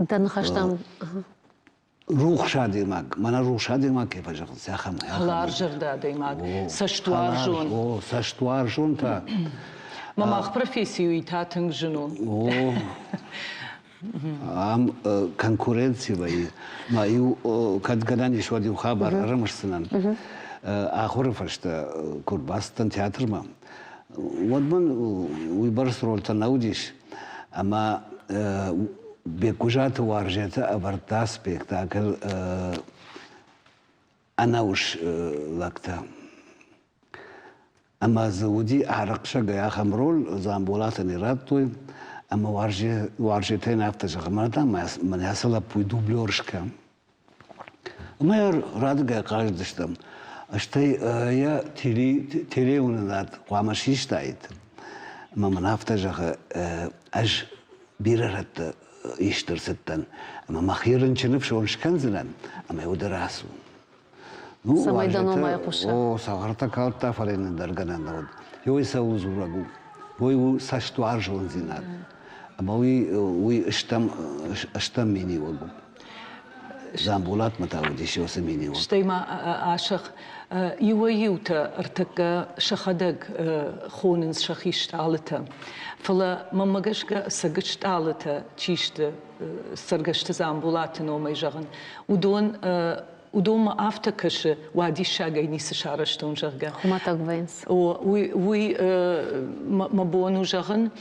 Дӕ ныхӕстӕм Рухс адӕймаг, мӕнӕ рухс адӕймаг кӕй фӕзӕгъынц, ахӕм. Хӕларзӕрдӕ адӕймаг, цӕстуарзон. О, цӕстуарзон та. Мӕ мах професси уый та тынг зын у. О, ам конкуренци вӕййы. Ма иу кӕд гӕнӕн ис, уӕд иу хабар ӕрымысдзынӕн. Ахуыры фӕстӕ куы рбацыдтӕн театрмӕ, уӕд мын уыйбӕрц рольтӕ нӕ уыдис, ӕмӕ Беккуызаты Уарзеты ӕвӕрдта спектакль ӕнӕус лӕгтӕ. Ӕмӕ дзы уыди арӕхсӕгӕй ахӕм роль, Дзамболатӕн ӕй радтой, ӕмӕ Уарзетӕн афтӕ зӕгъы, мӕнӕ та мӕнӕ ацы лӕппуйы дублер скӕн. Ӕмӕ йӕ радыгай хъазыдыстӕм. Стӕй йӕ телеуынынад хъуамӕ систаид. Ӕмӕ мын афтӕ зӕгъы, ӕз бирӕ рӕтты ист ӕрцыдтӕн, ӕмӕ мӕхи рынчыны фсон скӕндзынӕн, ӕмӕ уӕд рацу. Ну, Цӕмӕй дӕ ном айхъуса. О, цагъартӕ калдта, фӕлӕ йын ӕндӕр гӕнӕн нӕ уыд. Уый цӕуыл дзурӕг у? Уый у цӕстуарзондзинад. Ӕмӕ уый, уый стӕм, стӕм миниуӕг у. Дзамболатмӕ та уыдис уыцы миниуӕг. Стӕй ма Асӕх, иуӕй-иутӕ ӕртӕккӕ сӕхӕдӕг хонынц сӕхи стъалытӕ. Фӕлӕ мӕнмӕ гӕсгӕ ӕцӕг стъалытӕ чи сты, Цӕргӕсты Дзамболаты номӕй зӕгъын, уыдон уыдонмӕ афтӕ кӕсы, уадиссагӕй ницы сарӕзтон, зӕгъгӕ. Хуымӕтӕг вӕййынц. О, уый, уый мӕ бон у зӕгъын,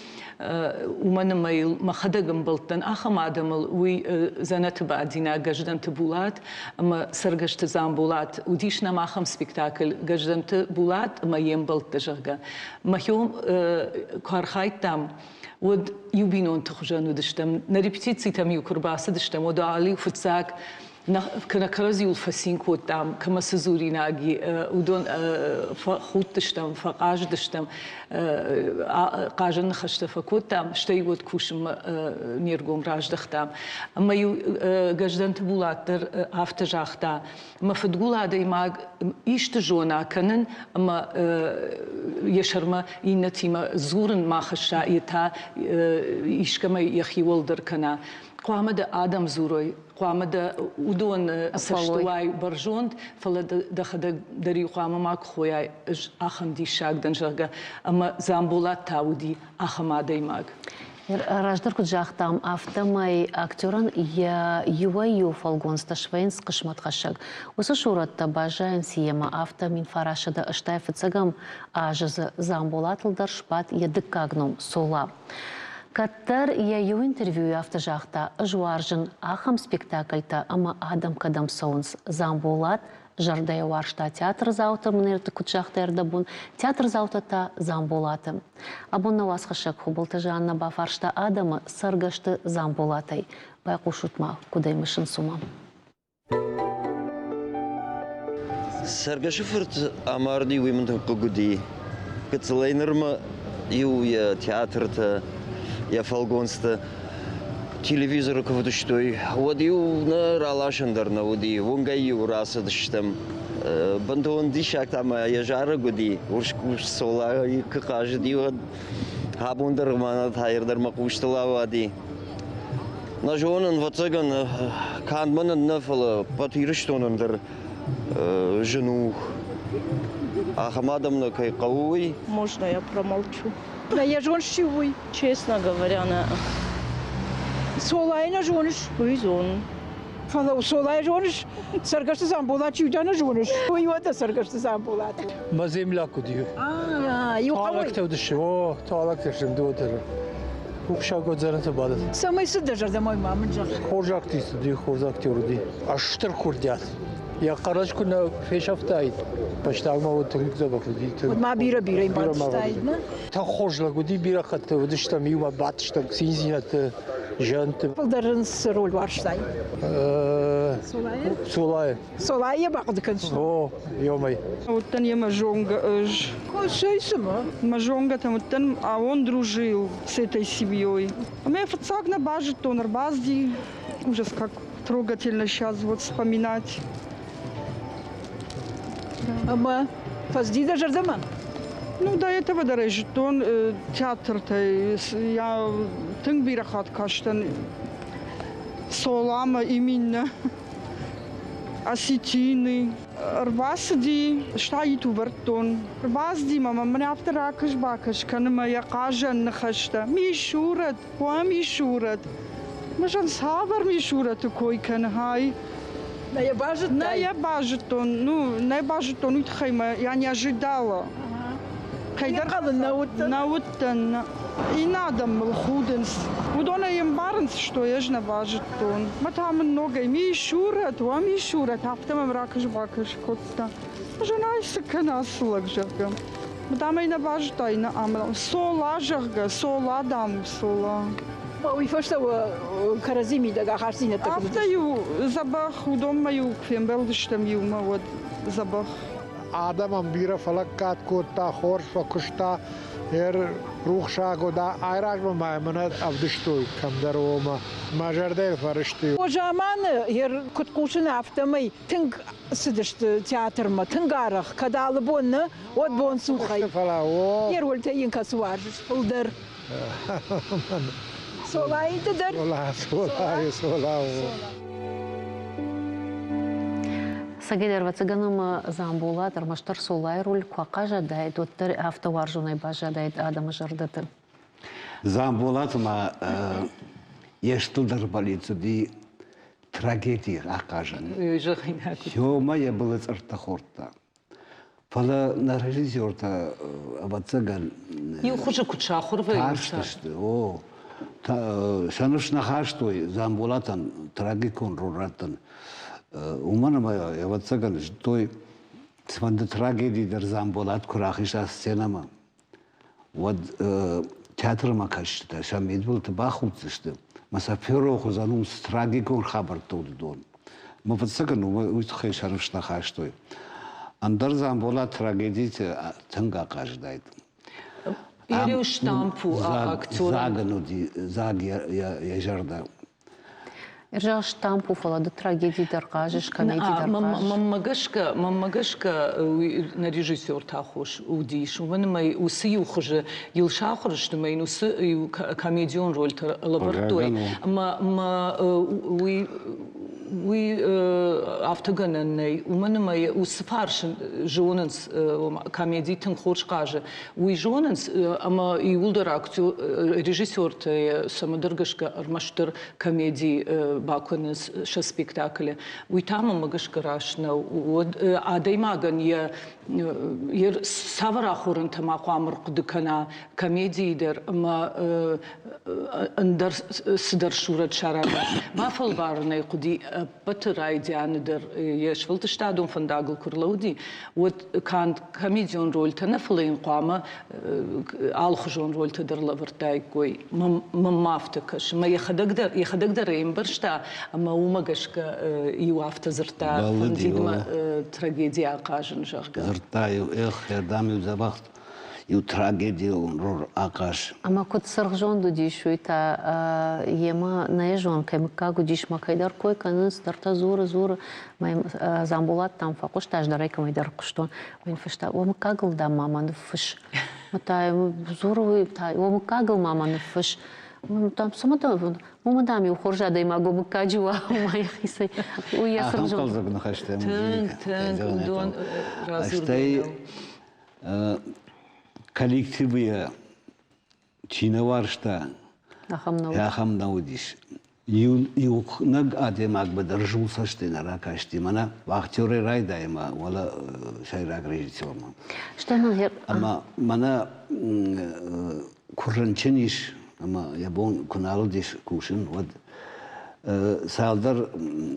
уымӕн ӕмӕ йыл мӕхӕдӕг ӕмбӕлдтӕн ахӕм адӕмыл, уый дзӕнӕты бадинаг Гӕздӕнты Булат ӕмӕ Цӕргӕсты Дзамболат. Уыдис нӕм ахӕм спектакль Гӕздӕнты Булат ӕмӕ йе мбӕлттӕ, зӕгъгӕ. Мӕхион куы архайдтам, уӕд иу бинонты хуызӕн уыдыстӕм. Нӕ репетицитӕм-иу куы рбацыдыстӕм, уӕд алы фыццаг нӕ кӕрӕдзиуыл фӕцин кодтам, кӕмӕ цы дзуринаг и, уыдон фӕхудтыстӕм, фӕхъазыдыстӕм, хъазӕн ныхӕстӕ фӕкодтам, стӕй уӕд кусынмӕ не ргом раздӕхтам. Ӕмӕ-иу Гӕздӕнты Булат дӕр афтӕ загъта, мӕ фыдгул адӕймаг исты зона кӕнын ӕмӕ йӕ сӕрмӕ иннӕтимӕ дзурын ма хӕсса, йе та искӕмӕй йӕхи уӕлдӕр кӕна. Хъуамӕ дӕ адӕм дзурой, хъуамӕ дӕ уыдон цӕсты уай бӕрзонд, фӕлӕ дӕхӕдӕг дӕр-иу хъуамӕ ма куы хойай, ӕз ахӕм диссаг дӕн, зӕгъгӕ. Ӕмӕ Дзамболат та уыди ахӕм адӕймаг. Раздӕр куыд загътам, афтӕмӕй актерӕн йӕ иуӕй-иу фӕлгонцтӕ свӕййынц хъысмӕтхӕссӕг. Уыцы сурӕттӕ баззайынц йемӕ, афтӕ 1985 фыццӕгӕм азы дзы Дзамболатыл дӕр сбадт йӕ дыккаг ном Цола. Кӕддӕр йӕ иу интервьюйы афтӕ загъта: «Ӕз уарзын ахӕм спектакльтӕ ӕмӕ адӕм кӕдӕм цӕуынц, Дзамболат. Зӕрдӕйӕ уарзта театрдзауты, мын куыд загъта ӕрдӕбон, театрдзаутӕ та Дзамболаты. Абон нӕ уацхӕссӕг Хуыбылты Жаннӕ бафарста адӕмы Цӕргӕсты Дзамболатӕй. Байхъусут-ма, куыд ӕй мысынц, уымӕ. Цӕргӕсы фырт амарди, уый мын тынг хъыг уыди. Гыццылӕй нырмӕ иу йӕ театртӕ, йӕ фӕлгонцтӕ телевизоры куы вдыстой, уӕд-иу нӕ раласӕн дӕр нӕ уыди, уынгӕй-иу рацыдыстӕм. Бынтон диссаг та ма йӕ зарӕг уыди, урс цола куы хъазыди, уӕд абон дӕр мӕнӕ та дӕр мӕ хъустыл ауади. Нӕ зонын, ӕвӕццӕгӕн, канд мӕнӕн нӕ, фӕлӕ ӕппӕт Ирыстонӕн дӕр зын у. Ахӕм адӕм нӕ кӕй хъӕуы, уый. Можно я промолчу? Нӕ йӕ зоныс чи уый? Честно говоря, нӕ. Цолайы нӕ зоныс? Уый зонын. Фӕлӕ Цолайы зоныс? Цӕргӕсты Дзамболат чи уыдӕ нӕ зоныс? Уый уӕдӕ Цӕргӕсты Дзамболат. Мӕ земляк уыди. Иу Туалӕгтӕ уыдысты, о, туалӕгтӕ сты дыууӕ Рухсаг дзӕнӕты бадӕт. Цӕмӕй цыд дӕ зӕрдӕмӕ ма мын зӕгъ. Хорз артист уыди, хорз актер уыди. Стыр курдиат. Йӕ хъӕлӕс куы нӕ фесӕфтаид, фӕстагмӕ уыд тынг дзӕбӕх уыди. Уӕд ма бирӕ-бирӕ бантыстаид, нӕ? Тынг хорз лӕг уыди, бирӕ хатты уыдыстӕм иумӕ, бадтыстӕм циндзинӕдты, зиӕнтты. Фылдӕр ын цы роль уарзтай? Цолайы. Цолайы. Цолайы бахъуыды кӕныс? О, ёмӕй. Уыдтӕн йемӕ зонгӕ ӕз. Кӕцӕй цымӕ? Мӕ зонгӕтӕм уыдтӕн, а он дружил с этой семьей. Ӕмӕ фыццаг нӕ базыдтон, ӕрбацыди, ужас как трогательно сейчас вот вспоминать. Ӕмӕ фӕзди дӕ зӕрдӕмӕ? Ну, до этого дӕр ӕй зыдтон театртӕй. Я тынг бирӕ хатт кастӕн Соламӕ именно. Осетины. Ӕрбацыди, стӕй итувӕрдтон. Ӕрбацыди мӕм, мӕн афтӕ ракӕс-бакӕс кӕны мӕ йӕ хъазӕн ныхӕстӕ. Мисурӕт, уӕ Мисурӕт. Мӕ цавӕр Мисурӕты кой кӕны, хай? Нӕ йӕ базыдтай? Нӕ йӕ базыдтон. Ну, нӕ базыдтон, уый тыххӕй мӕ я не ожидала. Кӕйдӕр нӕ уыдтӕн? Нӕ уыдтӕн. Иннӕ адӕм мыл худынц. Уыдон ӕй ӕмбарынц, что ӕз нӕ базыдтон. Мӕ та мын ногӕй Мисурӕт, уӕ Мисурӕт, афтӕ мӕм ракӕс-бакӕс кодта. Зӕнӕй цы кӕна ацы лӕг, зӕгъгӕ. Дам ӕй нӕ базыдтай, нӕ амӕл. Цола, зӕгъгӕ, Цола, дам, у Цола. Уый фӕстӕ кӕрӕдзи мидӕг ахастдзинӕдтӕ куыд Афтӕ-иу дзӕбӕх, уыдонмӕ-иу куы фембӕлдыстӕм иумӕ, уӕд дзӕбӕх. Адӕмӕн бирӕ фӕлӕггад кодта, хорз фӕкуыста. Ер рухсаг уыд. Айразмӕ ма мӕнӕ ӕвдыстой кӕмдӕр уомӕ. Мӕ зӕрдӕйыл фӕрысти. О заманы, ер куыд хъусын, афтӕмӕй тынг цыдысты театрмӕ, тынг арӕх, кӕд алы бон нӕ, уӕд бон цухӕй. Фӕлӕ о. Йе ролтӕ йын кӕцы уарзыс фылдӕр? Цолайы дӕр? Цола, Цолайы, Цола. Сагедӕр ӕвӕццӕгӕн ӕмӕ Дзамболат ӕрмӕстдӕр Цолайы роль куы ахъазадаид, уӕддӕр афтӕ уарзонӕй баззадаид адӕмы зӕрдӕты. Дзамболаты ма йе стылдӕр бӕллиц уыди трагеди ахъазын. Ёмӕ йӕ былы цъӕрттӕ хордта. Фӕлӕ нӕ режиссертӕ, ӕвӕццӕгӕн, Иу хуызы куыд сахуыр вӕййынц. Тарстысты, о. Сӕ ныфс нӕ хастой Дзамболатӕн трагикон роль раттын. Уымӕн ӕмӕ, ӕвӕццӕгӕн, зыдтой, цыфӕнды трагеди дӕр Дзамболат куы рахиза сценӕмӕ, уӕд театрмӕ кӕсджытӕ сӕ мидбылты бахуддзысты, мӕ сӕ ферох уыдзӕн, уым цы трагикон хабӕрттӕ уыд, уыдон. Мӕ фыццагӕн уый тыххӕй сӕ ныфс нӕ хастой. Ӕндӕр Дзамболат трагедиты тынг ахъазыдаид. Иу штамп у актерӕн. Дзаг ын уыди, дзаг йӕ зӕрдӕ. Ирза штамп у, фӕлӕ ды трагеди дӕр хъазыс, комеди дӕр хъазыс. Мӕнмӕ гӕсгӕ, мӕнмӕ гӕсгӕ нӕ режиссерты аххос уыдис, уымӕн ӕмӕ уыцы иу хуызы йыл сахуыр сты ӕмӕ йын уыцы иу комедион рольтӕ лӕвӕрдтой. Ӕмӕ уый уый афтӕ гӕнӕн нӕй, уымӕн ӕмӕ уыцы фарс зонынц, комеди тынг хорз хъазы, Уый зонынц, ӕмӕ иууылдӕр актер, режиссертӕ цӕмӕдӕр гӕсгӕ ӕрмӕстдӕр комеди бакӕнынц сӕ спектаклы. Уый та мӕнмӕ гӕсгӕ раст нӕу. Уӕд адӕймагӕн йӕ йе цавӕр ахорӕнтӕ ма хъуамӕ ӕрхъуыды кӕна комедийы дӕр ӕмӕ ӕндӕр цыдӕр сурӕт сараза. Бафӕлварын ӕй хъуыди. ӕппӕты райдианы дӕр йе сфӕлдыстадон фӕндагыл куы рлӕуди, уӕд канд комедион рольтӕ нӕ, фӕлӕ йын хъуамӕ алыхуызон рольтӕ дӕр лӕвӕрдтаиккой. Мӕнмӕ афтӕ кӕсы. Мӕ йӕхӕдӕг дӕр, йӕхӕдӕг дӕр ӕй ӕмбӕрста, ӕмӕ уымӕ гӕсгӕ иу афтӕ дзырдта, фӕндид мӕ трагеди ахъазын, зӕгъгӕ. Дзырдта-иу, эх, дам-иу дзӕбӕх иу трагедион роль ахъаз. Ӕмӕ куыд цыргъзонд уыдис, уый та йемӕ нӕ зон, кӕй мыггаг уыдис, мӕ кӕйдӕр кой кӕнынц, дӕртӕ дзуры, дзуры. Мӕ Дзамболат, дам, фӕхъуыста, ӕз дӕр ӕй кӕмӕйдӕр хъуыстон. Мӕ йын фыста, уӕ мыггагыл, дам, ма мӕ ныффыс. Мӕ та дзуры уый та, уӕ мыггагыл ма мӕ ныффыс. Там цымӕ уымӕн, дам, иу хорз адӕймаг у мыггаджы уа, уымӕ йӕхицӕй. Уый йӕ Ахӕм хъӕлдзӕг ныхӕстӕ Тынг, тынг, уыдон радзургӕ. Стӕй коллективы йӕ чи нӕ уарзта, ахӕм нӕ уыдис. Иунӕг адӕймагмӕ дӕр зул цӕстӕй нӕ ракасти, мӕнӕ вахтерӕй райдайӕмӕ, уӕлӕ сӕйраг режиссермӕ. Ӕмӕ мӕнӕ куы рынчын ис ӕмӕ йӕ бон куы нал уыдис кусын, уӕд цалдӕр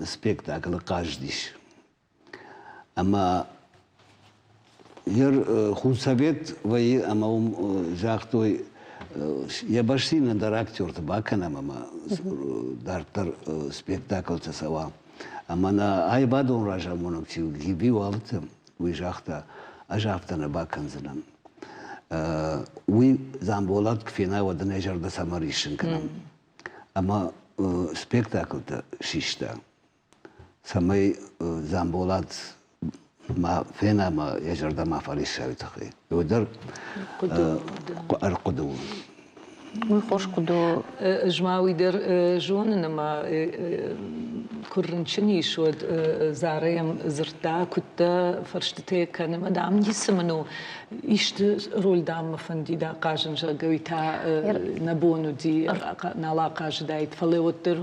спектаклы хъазыдис. Ӕмӕ йер худсовет вӕййы ӕмӕ уым загътой, йӕ бӕсты йын ӕндӕр актерты бакӕнӕм ӕмӕ дарддӕр спектаклтӕ цӕуа. Ӕмӕ нӕ аивадон разамонӕг чи уыд, Гиби Уалыты, уый загъта, ӕз афтӕ нӕ бакӕндзынӕн. Уый Дзамболат куы фена, уӕд ын йӕ зӕрдӕ цӕмӕ риссын кӕнӕм. Ӕмӕ спектаклтӕ систа. цӕмӕй Дзамболат ма фена ӕмӕ йӕ зӕрдӕ ма фӕрисса, уый тыххӕй. Уый дӕр ӕрхъуыды у. Уый хорз хъуыды у. Ӕз ма уый дӕр зонын ӕмӕ куы рынчын ис, уӕд Зарӕ йӕм дзырдта, куыдтӕ фӕрстытӕ кӕны, ӕмӕ дам ницы мын у, исты роль дам мӕ фӕндид ахъазын, зӕгъгӕ, уый та нӕ бон уыди, нал ахъазыдаид, фӕлӕ уӕддӕр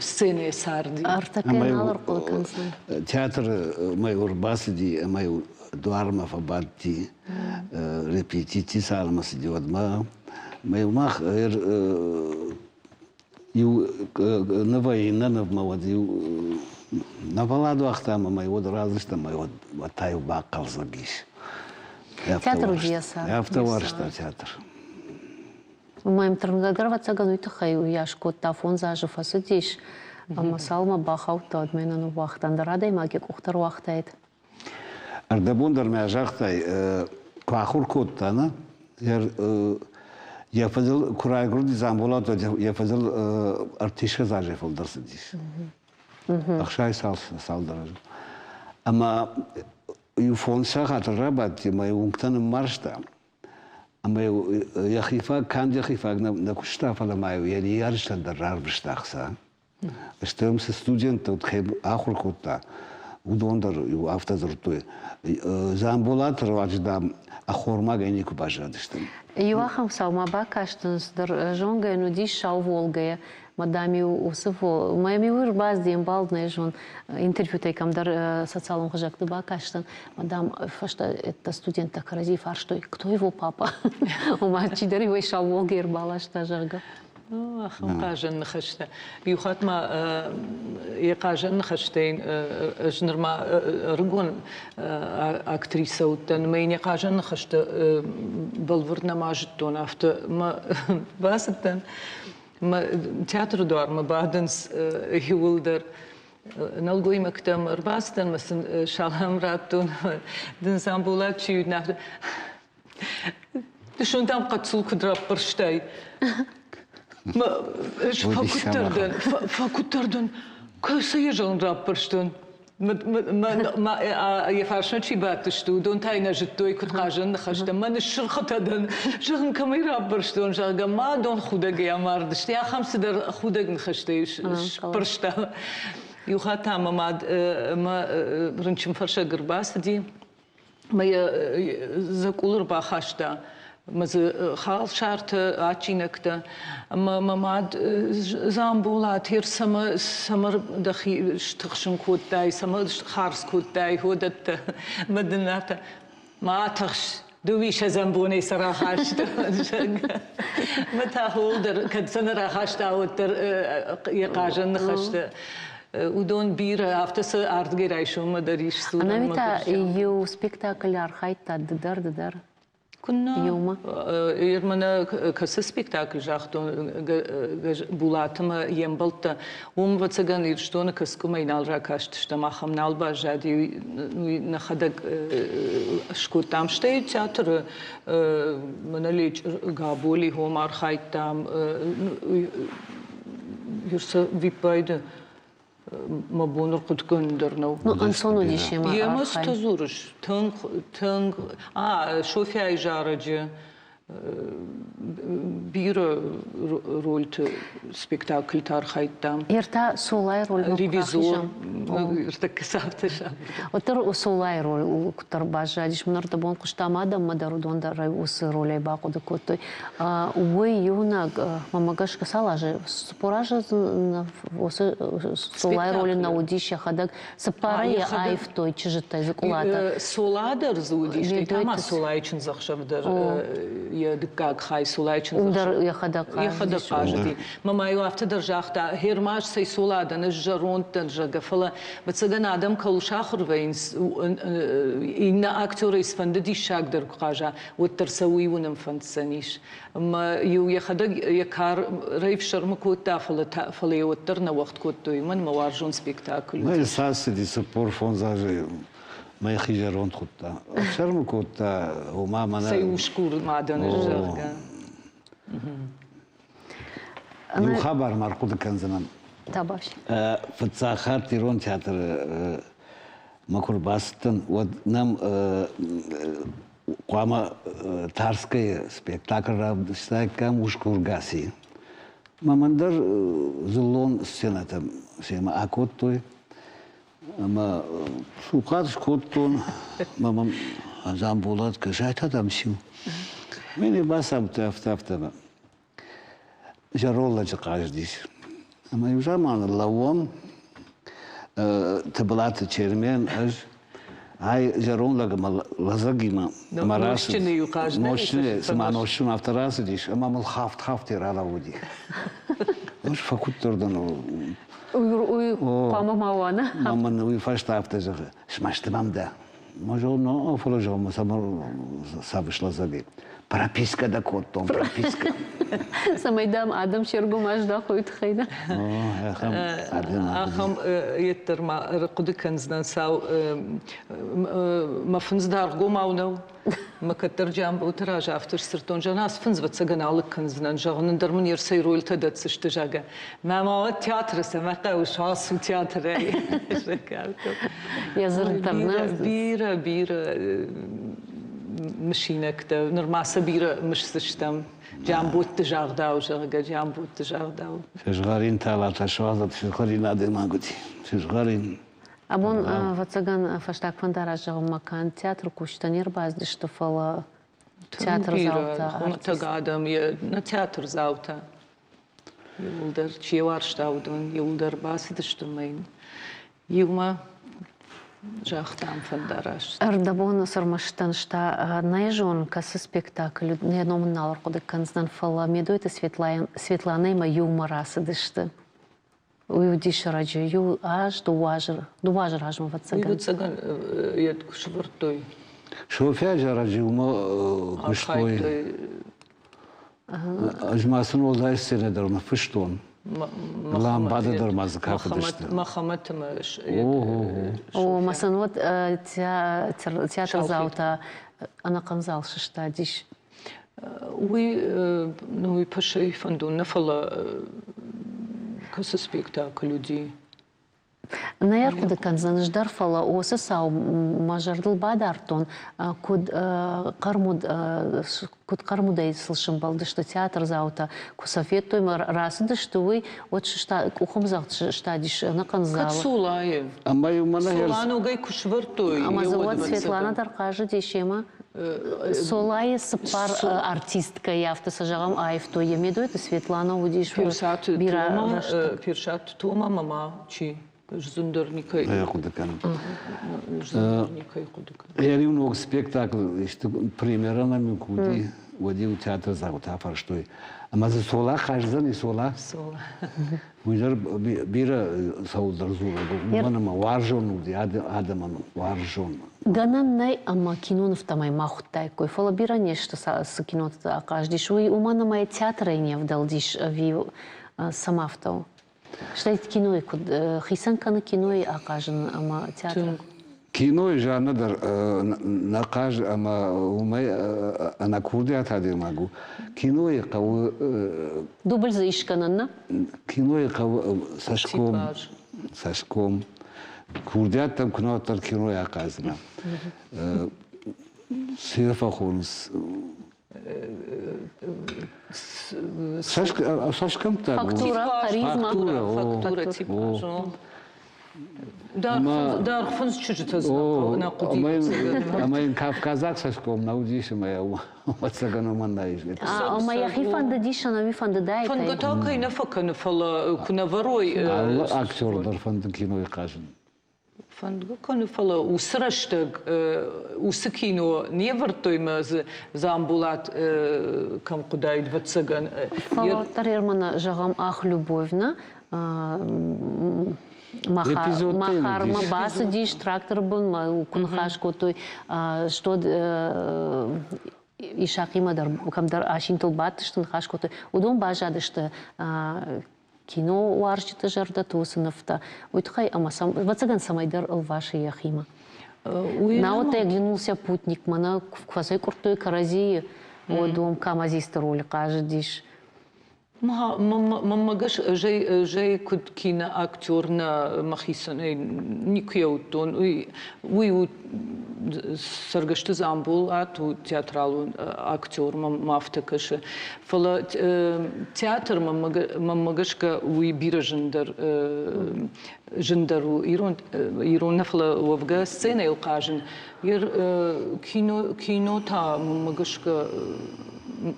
сценӕйы царди. Ӕртӕккӕ нал ӕрхъуыды кӕндзӕн. Театры майор бацыди ӕмӕ-иу дуармӕ фӕбадти, репетици цалынмӕ цыди, уӕдмӕ. Мӕ мах иу нывӕй иннӕ нывмӕ уӕд иу нӕ фӕллад уагътам ӕмӕ уӕд радзырдтам ӕмӕ уӕд та-иу бахъӕлдзӕг ис. Театр уыди йӕ цард. Афтӕ уарзта театр. Мӕм тырнгӕ дӕр, ӕвӕццӕгӕн, уый тыххӕй уыйас кодта, фондз азы фӕцыдис, ӕмӕ цалынмӕ бахаудта, уӕдмӕ йын ныууагъта, ӕндӕр адӕймаг йӕ къух дӕр уагътаид. Ӕрдӕбон дӕр мӕ загътай, куы ахуыр кодта, нӕ, йӕ фӕдыл куы райгуырди Дзамболат, уӕд йӕ фӕдыл ӕртиссӕдз азӕй фылдӕр цыдис. Ӕхсай цалдӕр азы. Ӕмӕ иу фондз сахаты рабадти ӕмӕ уынгтӕ ныммарзта. Ӕмӕ йӕхи фаг, канд йӕхи фаг нӕ куыста, фӕлӕ ма-иу йӕ ныййарджытӕн дӕр рарвыста ӕхца. Стӕй цы студенттӕ уыд, кӕй ахуыр кодта, уыдон дӕр иу афтӕ дзырдтой. Дзамболаты руаджы, дам, ӕххормагӕй никуы баззадыстӕм. Иу ахӕм цау ма бакастӕн, цыдӕр зонгӕ йын уыдис сау Волгӕйӕ. Мадам-иу уыцы мӕм-иу ӕрбацыд йе мбал, нӕ зон, интервьютӕй кӕмдӕр социалон хызӕгты бакастӕн. Мадам фӕстӕ студенттӕ кӕрӕдзи фарстой, кто его папа? Ома чидӕр иуӕй сау Волгӕ ӕрбаласта, зӕгъгӕ. Ахӕм хъазӕн ныхӕстӕ. Иу хатт ма йӕ хъазӕн ныхӕстӕй ӕз нырма ӕрыгон актрисӕ уыдтӕн, ӕмӕ йын йӕ хъазӕн ныхӕстӕ бӕлвырд нӕма зыдтон, афтӕ мӕ бацыдтӕн. Мӕ театры дуармӕ бадынц иууылдӕр нӕлгоймӕгтӕм ӕрбацыдтӕн ӕмӕ сын салам радтон. Дын Дзамболат чи уыд, афтӕ Дысон дам хъӕццул куыд раппӕрстай? Ӕз фӕкуыддӕр дӕн, фӕкуыддӕр дӕн. Кӕцы йӕ зӕгъын раппӕрстон? Йӕ фарсмӕ чи бадтысты, уыдон та йын нӕ зыдтой, куыд хъазӕн ныхӕстӕ. Мӕ ныссырхытӕ дӕн, зӕгъын, кӕмӕй раппӕрстон, зӕгъгӕ, ма дон худӕгӕй амардысты. Ахӕм цыдӕр худӕг ныхӕстӕй сппӕрста. Иу хатт та мӕ мад мӕ рынчынфӕрсӕг ӕрбацыди. Мӕ йӕ дзӕкъул ӕрбахаста, мӕ дзы халсартӕ, адджинӕгтӕ. Ӕмӕ мӕ мад Дзамболат, ер цӕмӕ, цӕмӕ дӕхи стыхсын кодтай, цӕмӕ хардз кодтай уыдӕттӕ. Мӕ дын афтӕ, ма тыхс, дыууиссӕдзӕм бонӕй сӕ рахаста, зӕгъгӕ. Мӕ та хол дӕр, кӕд сӕ нӕ рахаста, уӕддӕр йӕ хъазӕн ныхӕстӕ. Уыдон бирӕ, афтӕ сӕ ардыгӕй райсоммӕ дӕр ис дзурӕн. Ӕнӕуи та иу спектаклы архайдта ды дӕр, ды дӕр. Куыннӕ? Иумӕ. Мӕнӕ кӕцы спектакль загътон Булатымӕ йе мбӕлттӕ, уым, ӕвӕццӕгӕн, Ирыстоны кӕсгуымӕй нал ракастыстӕм, ахӕм нал баззади, уый нӕхӕдӕг скодтам. Стӕй театры мӕнӕ Габоли хом архайдтам, виппайды мӕ бон ӕрхъуыдгонд дӕр нӕу. Ну, ӕнцон уыдис йемӕ Йемӕ цы дзурыс? Тынг, тынг. А, Софяйы зарӕджы бирӕ рольты спектакльты архайдтам. Ӕртӕ Солайы роль Ревизор. Ӕртӕккӕ цавтӕ Уӕддӕр Солайы роль куыддӕр баззадис. Мын ӕрдӕбон хъуыстам адӕммӕ дӕр, уыдон дӕр уыцы ролӕй бахъуыды кодтой. Уый иунӕг, мӕнмӕ гӕсгӕ, цал азы? 40 азы уыцы Солайы ролы нӕ уыдис йӕхӕдӕг. Цыппарӕй йӕ аивтой чызджытӕ Дзыкъулатӕ. Сола дӕр дзы уыдис, стӕй та ма Солайы чындзӕхсӕв дӕр йӕ дыккаг хай Солайы чындзӕхсӕв. дӕр йӕхӕдӕг йӕхӕдӕг хъазыди. Мӕ-ма-иу афтӕ дӕр загъта, Гермаз цӕй Сола дӕн, ӕз зӕронд дӕн, зӕгъгӕ, фӕлӕ ӕвӕццӕгӕн адӕм кӕуыл сахуыр вӕййынц, иннӕ актерӕй цыфӕнды диссагдӕр куы хъаза, уӕддӕр сӕ уый уынын фӕнддзӕнис. Ӕмӕ-иу йӕхӕдӕг йӕ кар ӕфсӕрмы кодта, фӕлӕ, фӕлӕ йӕ уӕддӕр нӕ уӕгъд кодтой. Уымӕн мӕ уарзон спектакль. Мӕ цас цыди 45 азы мӕхи зӕронд хуыдта. Ӕфсӕрмы кодта, ома мӕнӕ... Цӕй усгур мадӕн, зӕгъгӕ. Иу хабар ма ӕрхъуыды кӕндзынӕн. Табаш. Фыццаг хатт ирон театры мӕ куы рбацыдтӕн, уӕд нӕм хъуамӕ Тарскӕйы спектакль равдыстаиккам Усгур Гаси. Мӕ мӕн дӕр дзыллон сценӕтӕм семӕ акодтой. Ӕмӕ цухъат скодтон, мӕ мӕм Дзамболат кӕсай та дам сиу. Мӕн бацамыдта афтӕ-афтӕ. Зӕронд лӕджы хъазыдис. Ӕмӕ иу заманы лӕууӕм Тыбылаты Чермен, ӕз, ай зӕронд лӕг ӕмӕ лӕдзӕгимӕ ӕмӕ рацыд. Нозтджыны, цыма нозтджын афтӕ рацыдис, ӕмӕ мыл хафт-хафтӕй ралӕууыди. Ӕз фӕкуыддӕр дӕн. Уый хъуамӕ ма уа, нӕ? Мӕн уый фӕстӕ афтӕ зӕгъы, смӕсты мӕм дӕ. Може, но фӕлӕ цавыс лӕдзӕгӕй. Прописка дӕ кодтон, прописка. Цӕмӕй дӕм адӕм се ргом аздахой тыххӕй дӕ. Ахӕм йеддӕр ма ӕрхъуыды кӕндзынӕн сау мӕ фындз даргъгомау нӕу. Мӕ кӕддӕр Джамбулты раз афтӕ сдзырдтон, зӕгъын, ацы фындз ӕвӕццӕгӕн алыг кӕндзынӕн, зӕгъын, ӕндӕр мын йе рцӕй рольтӕ дӕтдзысты, зӕгъгӕ. Мӕ ма уӕд театры цӕмӕ хъӕуы, ацу театрӕй. Йӕ дзырд дӕр нӕ. Бирӕ, бирӕ мысинӕгтӕ, нырма сӕ бирӕ мысдзыстӕм. Джамбутты загъдау, зӕгъгӕ, Джамбутты загъдау. Сызгъӕрин талатӕ суадзӕд сызгъӕрин адӕймагути. Сызгъӕрин. Абон, ӕвӕццӕгӕн, фӕстаг фӕндараст зӕгъынмӕ канд театры кусджытӕ не рбацыдысты, фӕлӕ театрдзаутӕ. Хуымӕтӕг адӕм, нӕ театрдзаутӕ иууылдӕр, чи уарзта, уыдон иууылдӕр бацыдысты ӕмӕ йын иумӕ загътам фӕндараст. Ӕрдӕбоны сӕрмӕстӕн ста нӕ зонын, кӕцы спектакль, йӕ ном ын нал ӕрхъуыды кӕндзынӕн, фӕлӕ Медойты Светланӕимӕ иумӕ рацыдысты. Уый уыдис ӕрӕджы иу аз, 2 азы размӕ, ӕвӕццӕгӕн. Ӕвӕццӕгӕн йӕ куы сӕвӕрдтой. Софья зарӕджы уымӕ куыстой. Ӕз ма сын уӕлдай сценӕ дӕр ныффыстон. Ламбады дӕр ма дзы кафыдысты. Мӕхӕмӕты ма О, мӕ сын уӕд театрдзаутӕ ӕнӕхъӕн зал сыстадис. Уый, ну, уый пӕсӕй фӕндон нӕ, фӕлӕ кӕцы спектакль уыди? Нӕ ӕрхъуыды кӕндзӕн ӕз дӕр, фӕлӕ уыцы цау мӕ зӕрдыл бадардтон, куыд хъӕрмуд, куыд хъӕрмудӕй сыл сӕмбӕлдысты театрдзаутӕ, куы сӕ федтой мӕ рацыдысты, уый, уӕд сыста, къухӕмдзӕгъд сыстадис ӕнӕхъӕн залы. Кӕд Солайы? Ӕмӕ-иу мӕнӕ Сола ногӕй куы сӕвӕрдтой, Ӕмӕ дзы уӕд Светлана дӕр хъазыди семӕ. Солайы цыппар артисткӕйы, афтӕ сӕ зӕгъӕм, аивтой. Емедойты Светлана уыдис бирӕ рӕстӕг. Персаты Тома мама чи? Зындӕр никӕй. Хъуыды кӕнын. Зындӕр никӕй хъуыды кӕнын. Йӕ иу ног спектакль исты премьера нӕм куы уыди. уӕд-иу театрдзаутӕ фарстой, ӕмӕ дзы Цола хъаздзӕни, Цола? Цола. Уый дӕр бирӕ цӕуылдӕр дзурӕг у, уымӕн ӕмӕ уарзон уыди адӕмӕн уарзон. Гӕнӕн нӕй ӕмӕ кинонывтӕм ӕй ма хуыдтаиккой, фӕлӕ бирӕ не сты, цы кинотӕ ахъазыдис, уый, уымӕн ӕмӕ театрӕй не вдӕлдис ӕви цӕмӕ афтӕ у? Стӕй кинойы куыд хицӕн кӕны кинойы ахъазын ӕмӕ театры? Кинойы жанр дӕр нӕ хъаз ӕмӕ уымӕй ӕнӕкурдиат адӕймаг у. Кинойы хъӕуы... Дубль дзы искӕнӕн, нӕ? Кинойы хъӕуы цӕсгом, цӕсгом. Курдиаттӕм куы нӕ уӕддӕр кинойы ахъаздзынӕ. Цы фӕхонынц? Цӕсгӕмттӕ. Фактура, харизма. Фактура, типаж. Даргъфындз чызджытӕ дзы нӕ хъуыди. Ӕмӕ йын кавказаг цӕсгом нӕ уыдис ӕмӕ ӕвӕццӕгӕн уымӕн нӕ ис. Ӕмӕ йӕхи фӕндыдис, ӕнӕуи фӕндыдаид. Фӕндгӕ та кӕй нӕ фӕкӕны, фӕлӕ куы нӕ вӕрой. Алы актер дӕр фӕнды кинойы хъазын. Фӕндгӕ кӕны, фӕлӕ уыцы рӕстӕг уыцы кино не вӕрдтой мӕ дзы Дзамболат кӕм хъуыдаид, ӕвӕццӕгӕн. Фӕлӕ уӕддӕр Ермана, зӕгъӕм, Ах, любовь-нӕ Махармӕ бацыдис тракторы бынмӕ, куы ныхас кодтой, что Исахъимӕ дӕр кӕмдӕр асинтыл бадтысты, ныхас кодтой. Уыдон баззадысты кино уарзджыты зӕрдӕты уыцы нывтӕ. Уый тыххӕй ӕмӕ сӕм, ӕвӕццӕгӕн, цӕмӕйдӕр ӕлвасы йӕхимӕ. Науӕд оглянулся путник, мӕнӕ куы фӕцӕйкъуырдтой кӕрӕдзийы, уӕд уым Камазисты роль хъазыдис. Мӕнмӕ гӕсгӕ, ӕз куыд киноактер нӕ мӕхицӕн никуы йӕ уыдтон. Уый у Цӕргӕсты Дзамболат у театралон актер, мӕм афтӕ кӕсы. Фӕлӕ театр, мӕнмӕ гӕсгӕ, уый бирӕ зындӕр зындӕр у ирон, ирон нӕ, фӕлӕ уӕвгӕ сценӕйыл хъазын. Кино, кино та, мӕнмӕ гӕсгӕ,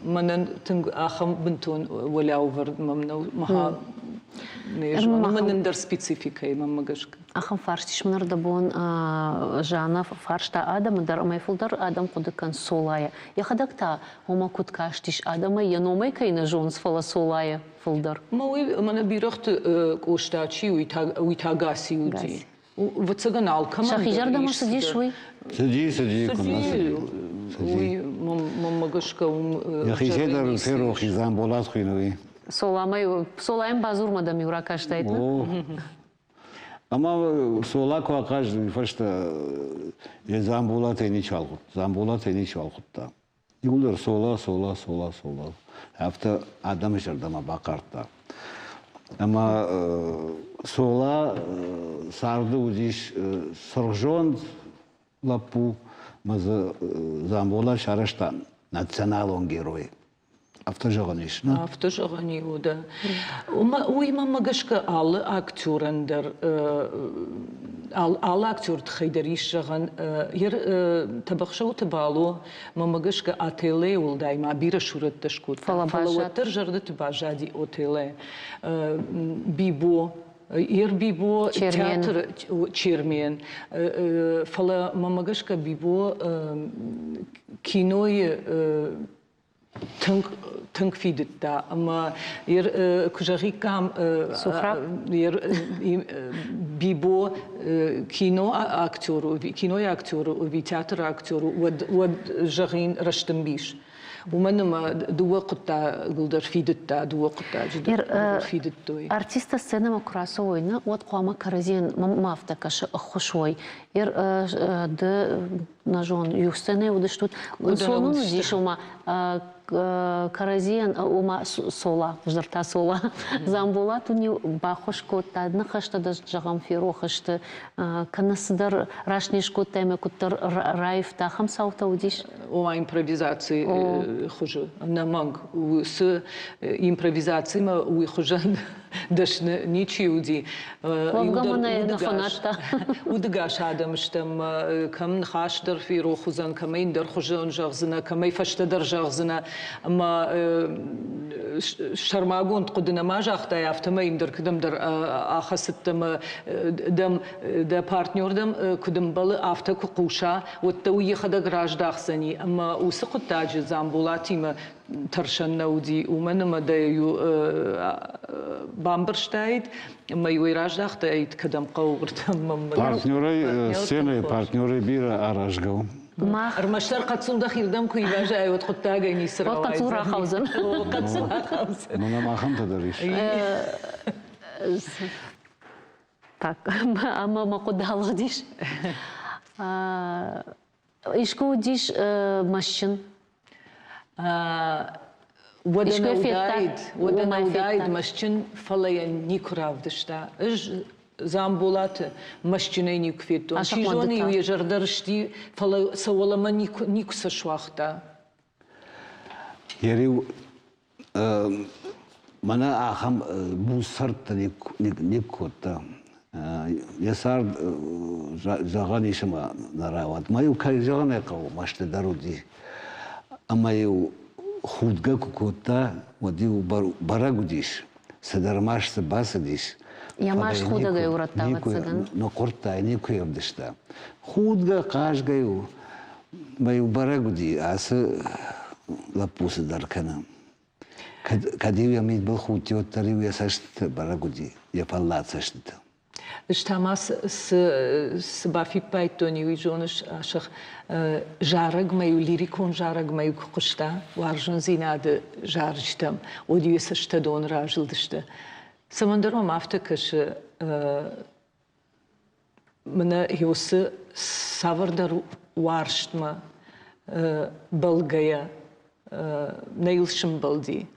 мӕнӕн тынг ахӕм бынтон уӕлиау ӕвӕрд мӕм нӕу. Мӕн ӕндӕр спецификӕйы, мӕнмӕ гӕсгӕ. Ахӕм фарст ис мын ӕрдӕбон Жанна фарста адӕмы дӕр ӕмӕ фылдӕр адӕм хъуыды кӕн Солайӕ. Йӕхӕдӕг та уымӕ куыд кастис, адӕмӕй йӕ номӕй кӕй нӕ зонынц, фӕлӕ Солайӕ фылдӕр. Мӕ уый мӕнӕ бирӕгъты Къоста чи, уый та Гаси уыди. Ӕвӕццӕгӕн алкӕмӕн Сӕхи зӕрдӕмӕ цыдис уый? Цыди, цыди, куыннӕ цыди. Уый мӕнмӕ гӕсгӕ уым Йӕхицӕй дӕр ын ферох и Дзамболат хуыйны уый. Соламӕ, Солайӕн базурмӕ дӕм-иу ракастаид, нӕ? Ӕмӕ Сола куы ахъазыд, уый фӕстӕ йӕ Дзамболатӕй ничиуал хуыдта. Дзамболатӕй ничиуал хуыдта. Иуылдӕр Сола, Сола, Сола, Сола. Афтӕ адӕмы зӕрдӕмӕ бахъардта. Ӕмӕ Сола царды уыдис цыргъзонд лӕппу, ӕмӕ дзы Дзамболат сарӕзта националон герой. Афтӕ зӕгъӕн ис, нӕ? Афтӕ зӕгъӕн и, да. Уый мӕнмӕ гӕсгӕ алы актерӕн дӕр, алы актеры тыххӕй дӕр ис зӕгъӕн. Тӕбӕхсӕуты Бало, мӕнмӕ гӕсгӕ Отеллойы уӕлдай ма бирӕ сурӕттӕ скодта. Фӕлӕ уӕддӕр зӕрдӕты баззади Отелло. Бибо, Ер Бибо театры Чермен. Фӕлӕ мӕнмӕ гӕсгӕ Бибо кинойы тынг тынг фидыдта ӕмӕ куы зӕгъиккам Бибо кино актер у, кинойы актер у ӕви театры актер у, уӕд уӕд зӕгъин рӕстӕмбис. Уымӕн ӕмӕ дыууӕ хъуыддагыл дӕр фидыдта, дыууӕ хъуыддаджы дӕр фидыдтой. Артисттӕ сценӕмӕ куы рацӕуой, нӕ, уӕд хъуамӕ кӕрӕдзийӕн ма афтӕ кӕсы ӕххуыс уой. Ды нӕ зон, иу сценӕйы уыдыстут. Сон уыдис, ома кӕрӕдзийӕн, ома Сола, дзырдта Сола. Дзамболат уын-иу баххуыс кодта, ныхӕстӕ дӕ, зӕгъӕм, ферох сты, кӕнӕ цыдӕр раст не скодтай ӕмӕ куыддӕр раивта, ахӕм цаутӕ уыдис? Ома импровизацийы хуызы, ӕнӕмӕнг. Уыцы импровизацимӕ уый хуызӕн дӕсны ничи уыди. Удыгас адӕм стӕм, кӕм ныхас дӕр ферох уыдзӕн, кӕмӕй ӕндӕр хуызӕн зӕгъдзынӕ, кӕмӕй фӕстӕдӕр зӕгъдзынӕ. Ӕмӕ сӕрмагонд хъуыды нӕма загътай, афтӕмӕй ӕндӕр кӕдӕмдӕр ахӕцыдтӕ ӕмӕ дӕм дӕ партнер дӕм куыд ӕмбӕлы, афтӕ куы хъуса, уӕд дӕ уый йӕхӕдӕг раздахдзӕни. Ӕмӕ уыцы хъуыддаджы Дзамболатимӕ тӕрсӕн нӕ уыди, уымӕн ӕмӕ дӕ иу бамбӕрстаид ӕмӕ иу ӕй раздӕхтаид, кӕдӕм хъӕуы, уырдӕм. Партнерӕй сценӕйы партнерӕй бирӕ аразгӕ у. Мах ӕрмӕстдӕр хъӕццул дӕхирдӕм куы ивазай, уӕд хъуыддагӕй ницы рауайдзӕн. Хъӕццул рахаудзӕн. Хъӕццул рахаудзӕн. Мӕнӕ ахӕмтӕ дӕр ис. Так, ӕмӕ мӕ хъуыды алыгъдис. Искуы уыдис мӕстджын? Уӕдӕ нӕ уыдаид, уӕдӕ нӕ уыдаид мӕстджын, фӕлӕ йӕ никуы равдыста. Ӕз Дзамболаты мӕстджынӕй никуы федтон. Чи зоны-иу йӕ зӕрдӕ рысти, фӕлӕ сӕ уӕлӕмӕ никуы, никуы сӕ суагъта. Йӕ риу мӕнӕ ахӕм буц цӕрдтӕ никкодта. Йӕ цард зӕгъӕн ис ӕмӕ нӕ рауад. Ма-иу кӕй зӕгъын ӕй хъӕуы, мӕсты дӕр уыди. Ӕмӕ-иу худгӕ куы кодта, уӕд-иу бӕрӕг уыдис, цыдӕр маст дзы бацыдис. Йӕ маст худӕгӕй урӕдта, ӕвӕццӕгӕн. Ныхъуырдта, никуы ӕвдыста. Худгӕ, хъазгӕ-иу Мӕ-иу бӕрӕг уыди, ацы лӕппу цыдӕр кӕны. Кӕд-иу йӕ мидбыл худти, уӕддӕр-иу йӕ цӕстыты бӕрӕг уыди, йӕ фӕллад цӕстыты. Ӕз та ма цы, цы бафиппайдтон, уый зоныс, Асых, зарӕгмӕ-иу, лирикон зарӕгмӕ-иу куы хъуыста, уарзондзинады зарджытӕм, уӕд-иу йӕ цӕстытӕ доны разылдысты. Цӕмӕндӕр мӕм афтӕ кӕсы, Мӕнӕ уыцы цавӕрдӕр уарзтмӕ бӕлгӕйӕ нӕ йыл сымбӕлди.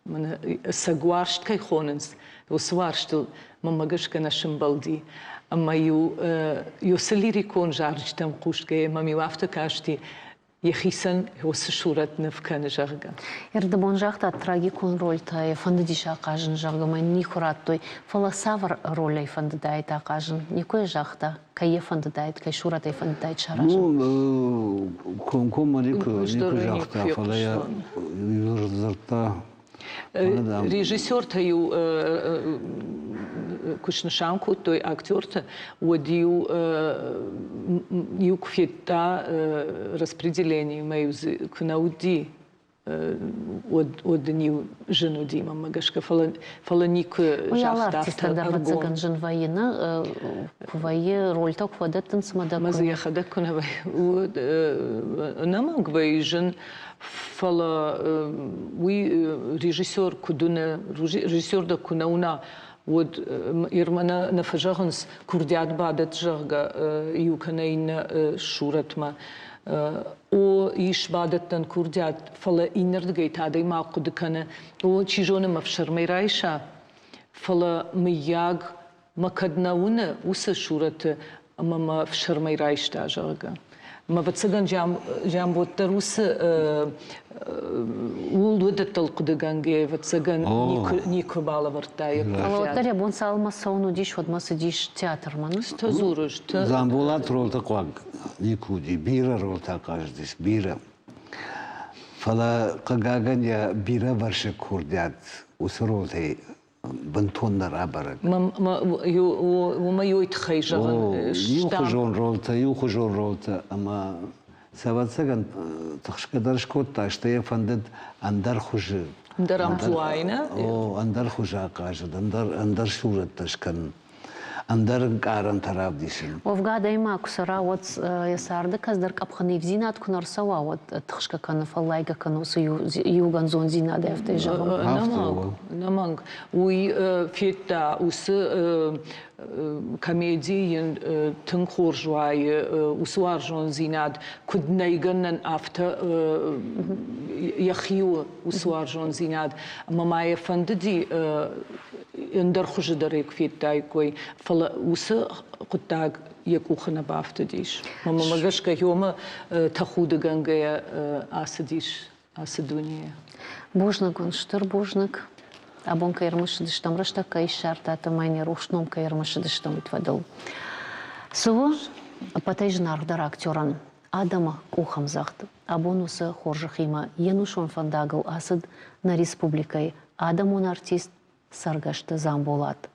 Мӕнӕ ӕцӕг уарзт кӕй хонынц, уыцы уарзтыл мӕнмӕ гӕсгӕ нӕ сымбӕлди. Ӕмӕ-иу уыцы лирикон зарджытӕм хъусгӕйӕ мӕм-иу афтӕ касти, йӕхицӕн уыцы сурӕт ныв кӕны, зӕгъгӕ. Ӕрдӕбон загъта, трагикон рольтӕ йӕ фӕндыдис ахъазын, зӕгъгӕ, мӕ никуы радтой. Фӕлӕ цавӕр ролӕй фӕндыдаид ахъазын? Никуы йӕ загъта, кӕй йӕ фӕндыдаид, кӕй сурӕтӕй фӕндыдаид саразын? Ну, комкоммӕ никуы, никуы загъта, фӕлӕ йӕ дзырдта. Режиссертӕ-иу куы снысан кодтой актерты, уӕд-иу иу куы федта распределениемӕ-иу дзы куы нӕ уыди, уӕд, уӕд ын-иу зын уыди мӕнмӕ гӕсгӕ, фӕлӕ, фӕлӕ никуы загъта афтӕ дӕр ӕвӕццӕгӕн зын вӕййы, нӕ? Куы вӕййы, рольтӕ куы фӕдӕттынц ӕмӕ дӕ Ӕмӕ дзы йӕхӕдӕг куы нӕ вӕййы, уӕд ӕнӕмӕнг вӕййы зын. Фӕлӕ уый режиссер куыд уыны, режиссер дӕ куы нӕ уына, уӕд Ирмӕ нӕ фӕзӕгъынц, курдиат бадӕтт, зӕгъгӕ, иу кӕнӕ иннӕ сурӕтмӕ. О, ис бадӕттӕн курдиат, фӕлӕ иннӕрдыгӕй та адӕймаг хъуыды кӕны, о, чи зоны мӕ фсӕрмӕй райса, фӕлӕ мыййаг мӕ кӕд нӕ уыны уыцы сурӕты ӕмӕ мӕ фсӕрмӕй райста, зӕгъгӕ. Мӕ ӕвӕццӕгӕн Джамбот дӕр уыцы ууыл уыдӕттыл хъуыдыгӕнгӕ, ӕвӕццӕгӕн, никуы балӕвӕрдта йӕ Фӕлӕ уӕддӕр йӕ бон цалынмӕ цӕуын уыдис, уӕдмӕ цыдис театрмӕ. Цы дзурыс? Дзамболат ролты хъуаг никуы уыди, бирӕ ролтӕ хъазыдис, бирӕ. Фӕлӕ, хъыгагӕн, йӕ бирӕвӕрсыг курдиат уыцы ролтӕй бынтон нӕ рабӕрӕг. Уымӕ уый тыххӕй зӕгъын. Иухуызон ролтӕ, иухуызон ролтӕ ӕмӕ сӕ ӕвӕццӕгӕн тыхсгӕ дӕр скодта, стӕй йӕ фӕндыд ӕндӕр хуызы. Ӕндӕр амплуайы, нӕ? О, ӕндӕр хуызы ахъазыд, ӕндӕр, ӕндӕр сурӕттӕ скӕнын. Ӕндӕр ӕнкъарӕнтӕ равдисын. Уӕвгӕ адӕймаг куы цӕра, уӕд йӕ царды кӕцыдӕр къӕпхӕн ивдзинад куы нӕ рцӕуа, уӕд тыхсгӕ кӕны, фӕллайгӕ кӕны уыцы иугӕндзондзинадӕй, афтӕ зӕгъын. Ӕнӕмӕнг, ӕнӕмӕнг. Уый федта уыцы комеди йын тынг хорз уайы, уыцы уарзондзинад куыд нӕй гӕнӕн, афтӕ йӕхи у уыцы уарзондзинад. Ӕмӕ ма йӕ фӕндыди ӕндӕр хуызы дӕр ӕй куы федтаиккой, фӕлӕ уыцы хъуыддаг йӕ къухы нӕ бафтыдис. Мӕнмӕ гӕсгӕ Ёмӕ тӕхудыгӕнгӕйӕ ацыдис ацы дунейӕ. Бузныг уын, стыр бузныг. Абон кӕй ӕрымысыдыстӕм, рӕстӕг кӕй ссардтат ӕмӕ йын йӕ рухс ном кӕй ӕрымысыдыстӕм, уый фӕдыл. Цы у ӕппӕтӕй зынаргъдӕр актерӕн? Адӕмы къухӕмдзӕгъд. Абон уыцы хорзӕхимӕ йе нусон фӕндагыл ацыд нӕ республикӕйы адӕмон артист Цӕргӕсты Дзамболат.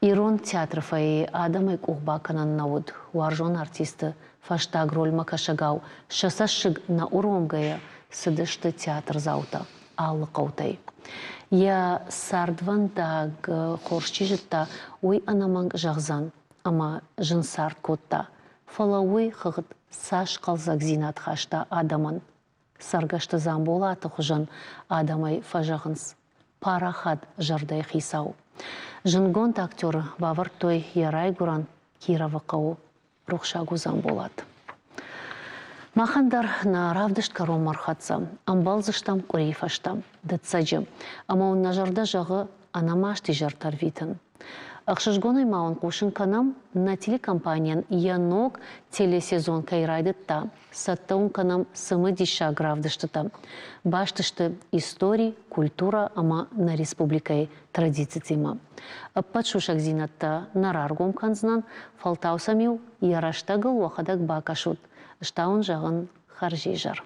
Ирон театры фойейы адӕмӕй къух бакӕнӕн нӕ уыд. Уарзон артисты фӕстаг рольмӕ кӕсӕгау сӕ цӕссыг нӕ уромгӕйӕ цыдысты театрдзаутӕ алы хъӕутӕй. Йӕ цардвӕндаг хорз чи зыдта, уый ӕнӕмӕнг зӕгъдзӕн, ӕмӕ зын цард кодта, фӕлӕ уый хыгъд цас хъӕлдзӕгдзинад хаста адӕмӕн. Цӕргӕсты Дзамболаты хуызӕн адӕмӕй фӕзӕгъынц, парахат зӕрдӕйы хицау. Зындгонд актеры бавӕрдтой йӕ райгуырӕн Кировы хъӕуы. Рухсаг у Дзамболат. Махӕн дӕр нӕ равдыст кӕронмӕ рхӕццӕ. Ӕмбӕлдзыстӕм къуырийы фӕстӕ, дыццӕджы. Ӕмӕ уын нӕ зӕрдӕ зӕгъы ӕнӕмаст изӕртӕ рвитын. Ӕхсызгонӕй ма уын хъусын кӕнӕм, нӕ телекомпанийӕн йӕ ног телесезон кӕй райдыдта. Цӕттӕ уын кӕнӕм цымыдисаг равдыстытӕ. Баст сты истори, культурӕ ӕмӕ нӕ республикӕйы традицитимӕ. Ӕппӕт сусӕгдзинӕдтӕ нӕ раргом кӕндзынӕн, фӕлтау сӕм-иу йӕ рӕстӕгыл уӕхӕдӕг бакӕсут. Ӕз та уын зӕгъын хӕрзизӕр.